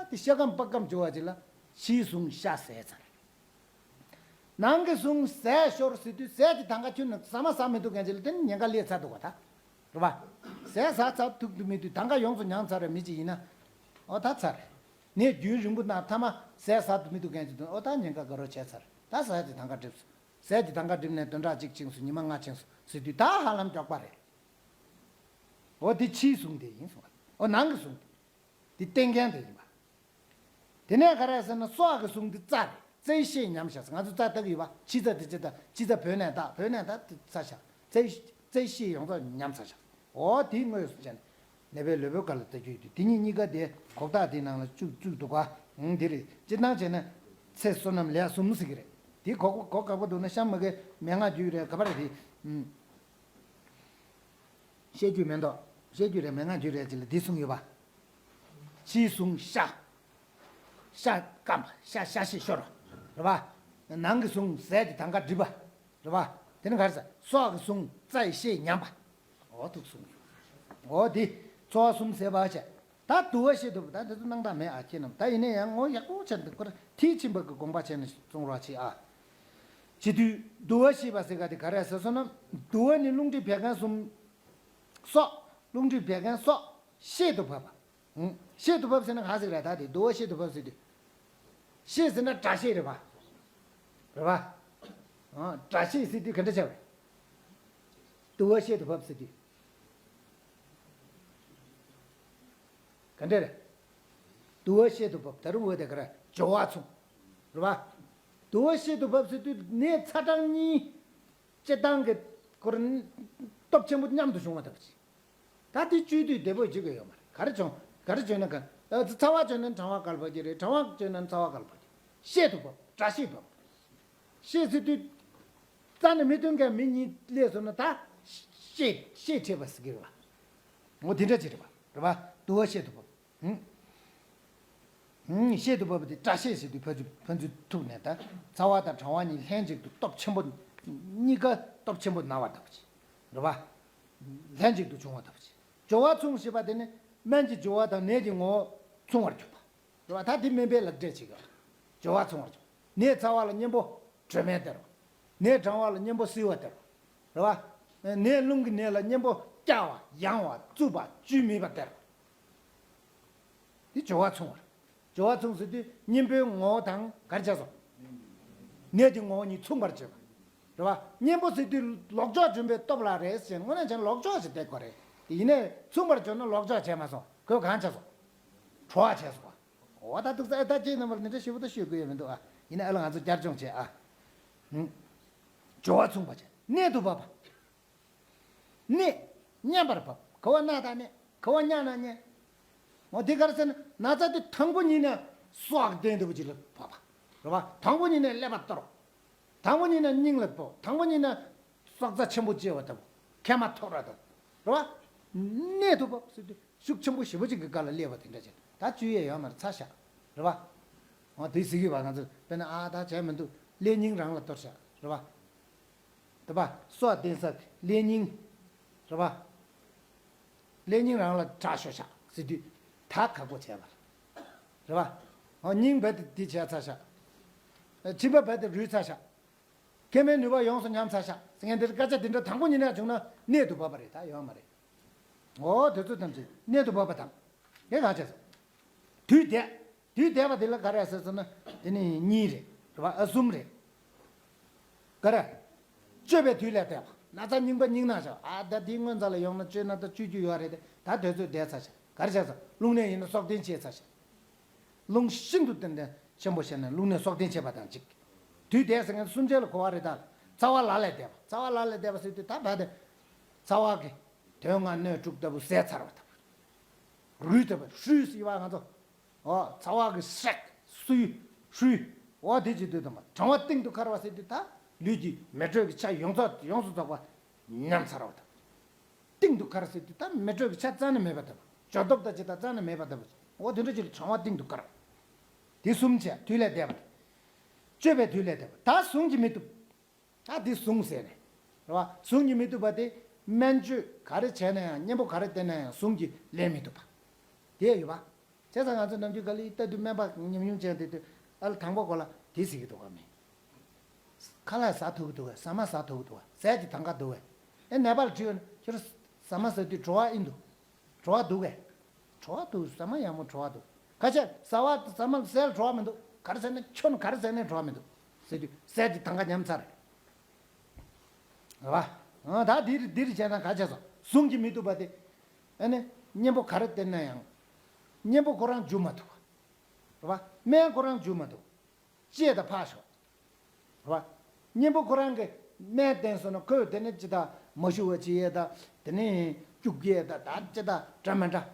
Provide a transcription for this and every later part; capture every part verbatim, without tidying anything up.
དེ་ཤ་སྐམ་པགས་སྐམ་བྱུང་བ་ཅིག་ལ་ཕྱིའི་ཟུངས་ཤ་ཟད་ཚར། ནང་གི་ཟུངས་ཟད་ཤོར་ཟེར་དུས་ཟས་ཀྱི་དང་ག་ཁྱོན་ནས་ཟ་མ་ཟ་མི་ཐུབ་མཁན་ཅིག་ལ་དེ་ནི་ཉེན་ཁ་སླེབས་ཚར་འདུག་བ་ད། རེད་བ། ཟས་ཟ་ཚར་ཐུབ་ཐུབ་མི་དུས་དང་ག་ཡོངས་སུ་མྱངས་ཚར་བའི་མི་ཅིག་ཡིན་ན། ཨོ་ད་ཚར། ནས་རྒྱུན་རིང་པོ་ན་མཐའ་མ་ཟས་ཟ་ཐུབ་མི་ཐུབ་མཁན་ཅིག་འདུག་ཨོ་ད་ཉེན་ཁ་དགའ་རོགས་བྱས་ཚར། ད་ཟས་ཀྱི་དང་ག་འགྲིབ་སོང་། ཟས་ཀྱི་དང་ག་འགྲིབ་ནས་བདུན་ཕྲག་གཅིག་ཕྱིན་སོང་ཉི་མ་ལྔ་ཕྱིན་སོང་ཟེར་དུས་ད་ཧ་ལམ་མགྱོགས་པ་རེད། ཨོ་དེ་ཕྱིའི་ཟུངས་དེ་ཡིན་སོང་བ། ཨོ་ནང་གི་ཟུངས་དེ། དེ་བསྟེན་མཁན་དེ་ཡིན་པ། དེ་ནས་ག་རེ་ཟེར་ན་སྲོག་གི་ཟུངས་འདི་རྩ་རེད། རྩའི་ཤེད་ཉམས་ཤག་ང་ཚོ་རྩ་ལྟ་གི་ཡོད་པ། ཕྱི་རྩ་དེ་ཕྱི་རྩ་ཕྱི་རྩ་བོད་ནས་བཏགས་བོད་ནས་བཏགས་དེ་རྩ་ཤག་རྩའི་རྩའི་ཤེད་ཡོངས་རྫོགས་ཉམས་ཚར་ཤག་འོ་དེ་དངོས་སུ་བྱས་ནས་ནད་པའི་ལུས་པོའི་ཁ་ལ་ལྟ་རྒྱུ་ཡོད་དུས་དེ་གཉིས་གཉིས་ཀ་དེ་གོག་ཐག་དེའི་ནང་ལ་བཅུག་བཅུག་འདུག་ག་ཨང་དེ་རེད། སྤྱིར་བཏང་བྱས་ན་ཚེ་བསོད་ནམས་ལས་གསུམ་ཟེར་གི་རེད། དེ་གོག་གོག་ག་གོ་འདུག་ན་གཤམ་མ་གི་མན་ངག་རྒྱུད་རེད་ག་པར་རེད། ཨང་། བཤད་རྒྱུད་མེད་མདོག་བཤད་རྒྱུད་རེད་མན་ངག་རྒྱུད་རེད་ཅེས་ལ་འདི་གསུངས་ཡོད་པ། ཕྱིའི་ཟུངས་ཤ། ཤ་སྐམ་པ་ཤ་ཤ་ཤེད་ཤོར་བ། རེད་པ། ནང་གི་ཟུངས་ཟས་ཀྱི་དང་ག་འགྲིབ་པ། རེད་པ། དེ་ནི་ག་རེ་ཟ་སྲོག་གི་ཟུངས་རྩ་ཡི་ཤེད་ཉམས་པ། འོ་ཐུག་གསུངས་ཡོད། འོ་འདི་ཚོ་བ་གསུམ་ཟད་པ་བྱས། ད་དུ་བ་ཤེད་དུ་ད་དེ་ཚོ་སྣང་དག་མེད་ཨ་ཁྱེད་རྣམས་ད་ཡིན་ན་ཡང་ངོ་ཡག་པོ་བྱས་འདུག་ཁོ་ར་མཐིལ་ཕྱིན་པ་གི་དགོངས་པ་བྱས་ནས་གསུང་རོགས་བྱེད་ཨ། བྱེད་དུས་དུ་བ་ཤེས་པ་ཟེར་ག་དེ་ག་རེ་ཟེར་སོང་ན། དུ་བ་ནི་རླུང་མཁྲིས་བད་ཀན་གསུམ། སྲོག་རླུང་མཁྲིས་བད་ཀན་སྲོག་ཤེད་དུ་བབས་པ། ཨང་། ཤེད་དུ་བབས་ཟེར་ན་ག་ཟེར་རེད་ད་དེ་དུ་བ་ཤེད་དུ་བབས་ཟེར་དུས། ཤེད་ཟེར་ན་དགྲ་ཤེད་རེད་པ། རེད་པ། ཨང་། དགྲ་ཤེད་ཟེར་དུས་ག་འདྲ་བྱ་བ་རེད། དུ་བ་ཤེད་དུ་བབས་ཟེར་དུས། ག་འདྲ་རེད། དུ་བ་ཤེད་དུ་བབས་ད་རུང་འོད་དེ་ག་ར་སྦྱོར་བ་མཚུངས། རེད་པ། དུ་བ་ཤེད་དུ་བབས་ཟེར་དུས་ནས་ཚ་གྲང་གཉིས། སྤྱིར་བཏང་གི་སྐོར་སྟོབས་ཆེན་པོ་མཉམ་དུ་བྱུང་བ་ལྟ་བུ་ཅིག་ད་དེ་བཅོས་དུས་བདེ་པོ་བྱེད་དགོས་ཡོད་མ་རེད། ག་རེ་བྱུང་ག་རེ་བྱུང་ན་ག་ཨ་ཚ་བ་བྱུང་ན་གྲང་བ་བཀལ་ཕོད་ཀྱི་རེད། གྲང་བ་བྱུང་ན་ཚ་བ་བཀལ་ཕོད་ཀྱི་རེད། ཤེད་དུ་བབས་དགྲ་ཤེད་བབས། ཤེད་ཟེར་དུས་རྩ་ནས་མི་མཐུན་མཁན་མི་གཉིས་སླེབས་སོང་ན་ད་ཤེད་ཤེད་ཕྲད་པ་ཟེར་གི་རེད་པ། འོ་དེ་འདྲ་ཅིག་རེད་པ། རེད་པ། དུ་བ་ཤེད་དུ་བབས། ཧུམ། ཧུམ། ཤེད་དུ་བབས་པ་དེ་དགྲ་ཤེད་ཟེར་དུས་ཕན་ཚུན་ཕན་ཚུན་ཐུག་ནས་ད་ཚ་བ་དང་གྲང་བ་གཉིས་ལྷན་ཅིག་ཏུ་སྟོབས་ཆེན་པོ། གཉིས་ཀ་སྟོབས་ཆེན་པོ་ན་བ་ལྟ་བུ་ཅིག་རེད་པ། ལྷན་ཅིག་ཏུ་བྱུང་བ་ལྟ་བུ་ཅིག་སྦྱོར་བ་མཚུངས་ཞེས་པ་དེ་ནི་སྨན་གྱི་སྦྱོར་བ་དང་ནད་ཀྱི་ངོ་བོ་མཚུངས་པར་གྱུར་པ། རེད་པ། ད་དེ་སྨན་པས་ལག་འབྲེལ་བྱེད་དགོས། སྦྱོར་བ་མཚུངས་པར་གྱུར། ནད་ཚ་བ་ལ་གཉེན་པོ་དྲོད་སྨན་སྟེར་བ། ནད་གྲང་བ་ལ་གཉེན་པོ་བསིལ་བ་སྟེར་བ། རེད་པ། ནད་རླུང་གི་ནད་ལ་གཉེན་པོ་བསྐྱར་བ་ཡང་བ་རྩུབ་པ་བཅུད་མེད་པ་སྟེར་བ། དེ་སྦྱོར་བ་མཚུངས་པར། སྦྱོར་བ་མཚུངས་ཟེར་དུས་གཉེན་པོའི་ངོ་བོ་དང་ག་རེ་བྱས་སོང་། ནད་ཀྱི་ངོ་བོ་གཉིས་མཚུངས་པར་བྱེད་པ། རེད་པ། གཉེན་པོ་ཟེར་དུས་ལོག་ཕྱོགས་འཇོམས་པའི་སྟོབས་ལ་རེད་ཟེར་དངོས་གནས་བྱས་ན་ལོག་ཕྱོགས་ཤིག་བསྡད་དགོས་རེད། དེ་ཡིན་ནའི་མཚུངས་པར་བྱུང་ན་ལོག་ཕྱོགས་བྱས་མ་སོང་། ཁོས་གང་བྱས་སོང་། བྲོ་བ་བྱས་སོང་བ། འོ་ད་འདུག་ས་ཨེ་ད་ཁྱེད་རྣམ་པར་འདི་འདྲ་ཞིབ་པོ་ད་ཤོད་དགོས་ཡ་མི་འདུག་ཨ། ཡིན་ན་ཨ་ལ་ང་ཚོ་བསྐྱར་སྦྱོང་བྱེད་ཨ། ཧུམ། སྦྱོར་བ་མཚུངས་པ་བྱས་གནད་དུ་བབས་པ། གནད། མཉམ་པར་བབས། ག་བ་ན་ད་གནད། ག་བ་མཉམ་ན་གནད། འོ་དེ་ག་རེ་ཟེར་ན་ན་ཚ་དེ་དང་པོ་ཉིད་ནས་སྲོག་ལྡན་འདུ་བ་ཅིག་ལ་བབས་པ། རེད་པ། དང་པོ་ཉིད་ནས་ཀླད་པ་གཏོར། དང་པོ་ཉིད་ནས་སྙིང་ལ་ཕོག་དང་པོ་ཉིད་ནས་སྲོག་རྩ་ཆེན་པོ་བཅད་པ་ལྟ་བུ། མཁལ་མ་འཐོར་བ་ལྟ་བུ། རེད་པ། གནད་དུ་བབས་ཟེར་དུས་ཤུགས་ཆེན་པོ་ཞེ་པོ་ཅིག་གི་སྒང་ལ་སླེབས་པ་དེ་འདྲ་ཅིག་ད་བཅོས་ཡས་ཡོད་མ་རེད་ཚར་ཤག་རེད་པ། འོ་དེ་ཟེར་གི་ཡོད་པ་ང་ཚོ་དཔེར་ན་ཨ་ད་བྱས་མི་འདུག་ཀླད་སྙིང་རང་ལ་གཏོར་ཤག་རེད་པ། རེད་པ། སྲོག་ལྡན་ས་ཀླད་སྙིང་། རེད་པ། ཀླད་སྙིང་རང་ལ་དྲག་ཤོར་ཤག་ཟེར་དུས་ད་ཁག་པོ་བྱས་པ་རེད། རེད་པ། འོ་སྙིང་རྦད་དེ་འདི་བྱས་ཚར་ཤག་མཆིན་པ་རྦད་དེ་རུལ་ཚར་ཤག་མཁལ་མའི་ནུས་པ་ཡོངས་སུ་ཉམས་ཚར་ཤག་ཟེར་མཁན་དེར་སྐད་ཆ་དེ་འདྲ་དང་པོ་ཉིད་ནས་བྱུང་ན་གནད་དུ་བབས་པ་རེད་ད་ཡོད་མ་རེད། འོ་དེ་ཚོ་ཐམས་ཅད་གནད་དུ་བབས་པ་དང་། དེ་གང་བྱས་སོང་། དུས་འདས། དུས་འདས་པ་དེ་ལ་ག་རེ་ཟེར་ཟེར་ན་དེ་ནི་གཉིས་རེད། རེད་པ་ཨ་གསུམ་རེད། ག་རེ། བཅོས་པའི་དུས་ལས་འདས་པ་ན་ཚ་རྙིང་པ་རྙིང་ན་ཤག་ཨ་ད་དེའི་སྔོན་རྩ་ལ་ཡོང་ན་བཅོས་ན་ད་བཅོས་རྒྱུ་ཡོད་རེད་དེ་ད་དེ་ཚོ་འདས་ཚར་ཤག་ག་རེ་བྱས་སོང་རླུང་ནད་ཡིན་ན་སྲོག་ལྡན་བྱས་ཚར་ཤག་རླུང་ཤིན་ཏུ་ཏན་ཏན་ཆེན་པོ་བྱས་ན་རླུང་ནད་སྲོག་ལྡན་བྱེད་པ་དང་གཅིག་དུས་འདས་ཟེར་མཁན་སུམ་ཆ་ལ་གོ་བ་རེད་ད། ཚ་བ་ལ་ལས་འདས་པ་ཚ་བ་ལ་ལས་འདས་པ་ཟེར་དུས་ད་བ་དེ། ཚ་བ་གི། དོན་ལྔ་སྣོད་དྲུག་ལྟ་བུ་ཟད་ཚར་བ་ལྟ་བུ། རུལ་ལྟ་བུ་ཧྲུལ་ཟེར་བ་ང་ཚོ། འོ་ཚ་བ་གི་སྲེག་སུའི་ཧྲུལ། འོ་དེ་ཅི་དུས་དང་པ་གྲང་བ་གཏིང་དུ་འཁར་བ་ཟེར་དུས་ད་ལུས་ཀྱི་མེ་དྲོད་ཀྱི་ཆ་ཡོངས་རྫོགས་ཡོངས་སུ་རྫོགས་པ་ཉམས་ཚར་བ་དང་། གཏིང་དུ་འཁར་ཟེར་དུས་ད་མེ་དྲོད་ཀྱི་ཆ་རྩ་ནས་མེད་པ་ལྟ་བུ། སྦྱོར་སྟོབས་དང་ཇི་ལྟར་རྩ་ནས་མེད་པ་ལྟ་བུ། འོ་དེ་འདྲ་ཅིག་ལ་གྲང་བ་གཏིང་དུ་འཁར་བ། དེ་གསུམ་བྱས་དུས་ལས་འདས་པ་དང་། བཅོས་པའི་དུས་ལས་འདས་པ་ད་ཟུངས་ཀྱིས་མི་ཐུབ། ད་འདི་ཟུངས་ཟེར་ནས། རེད་བ། ཟུངས་ཀྱིས་མི་ཐུབ་པ་དེ། སྨན་བཅོས་ག་རེ་བྱས་ན་ཡང་གཉེན་པོ་ག་རེ་བསྟེན་ན་ཡང་ཟུངས་ཀྱིས་ལེན་མི་ཐུབ་པ། དེ་ཡོད་པ། དེ་ཙང་ང་ཚོ་ནམ་རྒྱུན་ག་ལེར་ལྟ་དུས་སྨན་པ་ཉམས་མྱོང་ཅན་དེ་དུས་ཨ་ལ་དང་པོ་གོ་ལ་དེ་ཟེར་གྱི་འདུག་ག་མི། ཁ་ལག་ཟ་ཐུབ་ཀྱི་འདུག་ག་ཟ་མ་ཟ་ཐུབ་ཀྱི་འདུག་ག་ཟས་ཀྱི་དང་ག་འདུག་ག་ཨེ་ནད་པ་ལ་དྲིས་ཡོང་ན་ཁྱོད་རང་ཟ་མ་ཟ་དུས་བྲོ་བ་ཨེ་འདུག་བྲོ་བ་འདུག་གས། བྲོ་བ་འདུག་ཟ་མ་ཡག་མོ་བྲོ་བ་འདུག་ཁ་ཤས་ཟ་བ་ཟ་མ་ཟས་ལ་བྲོ་བ་མི་འདུག་ག་རེ་ཟ་ནས་ཁྱོད་ག་རེ་ཟ་ནས་བྲོ་བ་མི་འདུག་ཟེར་དུས་ཟས་ཀྱི་དང་ག་ཉམས་ཚར། རེད་བ། ཨ་ད་འདིར་འདིར་བྱས་ན་ག་བྱས་སོ་ཟུངས་ཀྱིས་མི་ཐུབ་པ་དེ། ཨ་ནི་གཉེན་པོ་ག་རེ་བསྟེན་ན་ཡང་། གཉེན་པོ་ཁོ་རང་འཇུ་མ་ཐུབ་པ། རེད་བ། སྨན་ཁོ་རང་འཇུ་མ་ཐུབ། བཅད་དང་ཕར་ཞོག་རེད་བ། གཉེན་པོ་ཁོ་རང་གིས་སྨན་བསྟེན་སོང་ན་ཁོས་དེ་ནི་ཅི་ད་མ་ཞུ་བ་ཅི་ཡས་ད། དེ་ནི་སྐྱུག་ཡས་ད་ད་ཅི་ད་འདྲ་མི་འདྲ།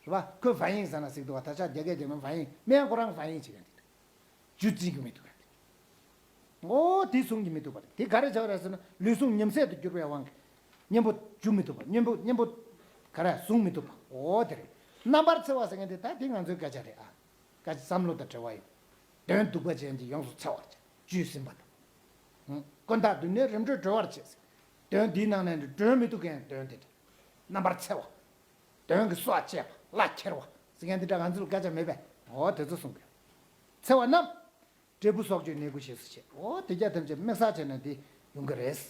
རེད་བ། ཁོས་བ་ཡིན་ཟེར་ན་ཟིག་འདུག་བ། ད་ཆ་རྒྱ་སྐད་རྒྱག་ན་བ་ཡིན་སྨན་ཁོ་རང་བ་ཡིན་བྱེད་མཁན་དེ་འདུག་རྒྱུ་རྩིས་ཀྱི་མི་འདུག་ག་འོ་དེ་ཟུངས་ཀྱིས་མི་ཐུབ་པ་རེད། དེ་ག་རེ་བྱ་བ་རེད་ཟེར་ན་ལུས་ཟུངས་ཉམས་སད་དུ་གྱུར་པའི་དབང་གིས། གཉེན་པོ་འཇུ་མི་ཐུབ་པ། གཉེན་པོ་གཉེན་པོ་ག་རེ་ཟུངས་མི་ཐུབ་པ། འོ་དེ་རེད། རྣམ་པར་འཚེ་བ་ཟེར་མཁན་དེ་ད་དེ་ང་ཚོའི་སྐད་ཆ་རེད་ཨ། སྐད་ཆ་བསམ་བློ་དང་འབྲེལ་བ་ཡོད། དོན་སྡུག་པ་ཅན་གྱིས་ཡོངས་སུ་འཚེ་བར་བྱེད། བཅུད་ཟིན་པ་དང་། ཀུན་བརྟགས་སྡུག་བསྔལ་རིམ་གྲོས་གྲོལ་བར་བྱེད། དོན་འདིའི་ནང་ནས་གྲོལ་མི་ཐུབ་མཁན་དོན་དེ་རེད། རྣམ་པར་འཚེ་བ། དོན་གྱི་སྲོག་བཅད་པ་གླ་ཁྱེར་བ་ཟེར་མཁན་འདི་འདྲ་ང་ཚོ་ལ་སྐད་ཆ་མེད་པས། འོ་དེ་ཚོ་གསུང་དགོས། འཚེ་བ་རྣམས། འབྲས་བུ་སྲོག་གཅོད་ནད་དགུ་ཞེས་སུ་བཤད། འོ་དེ་རྒྱ་ཐམས་ཅད་དམིགས་བསལ་བྱས་ན་འདི་ཡོང་གི་རེད།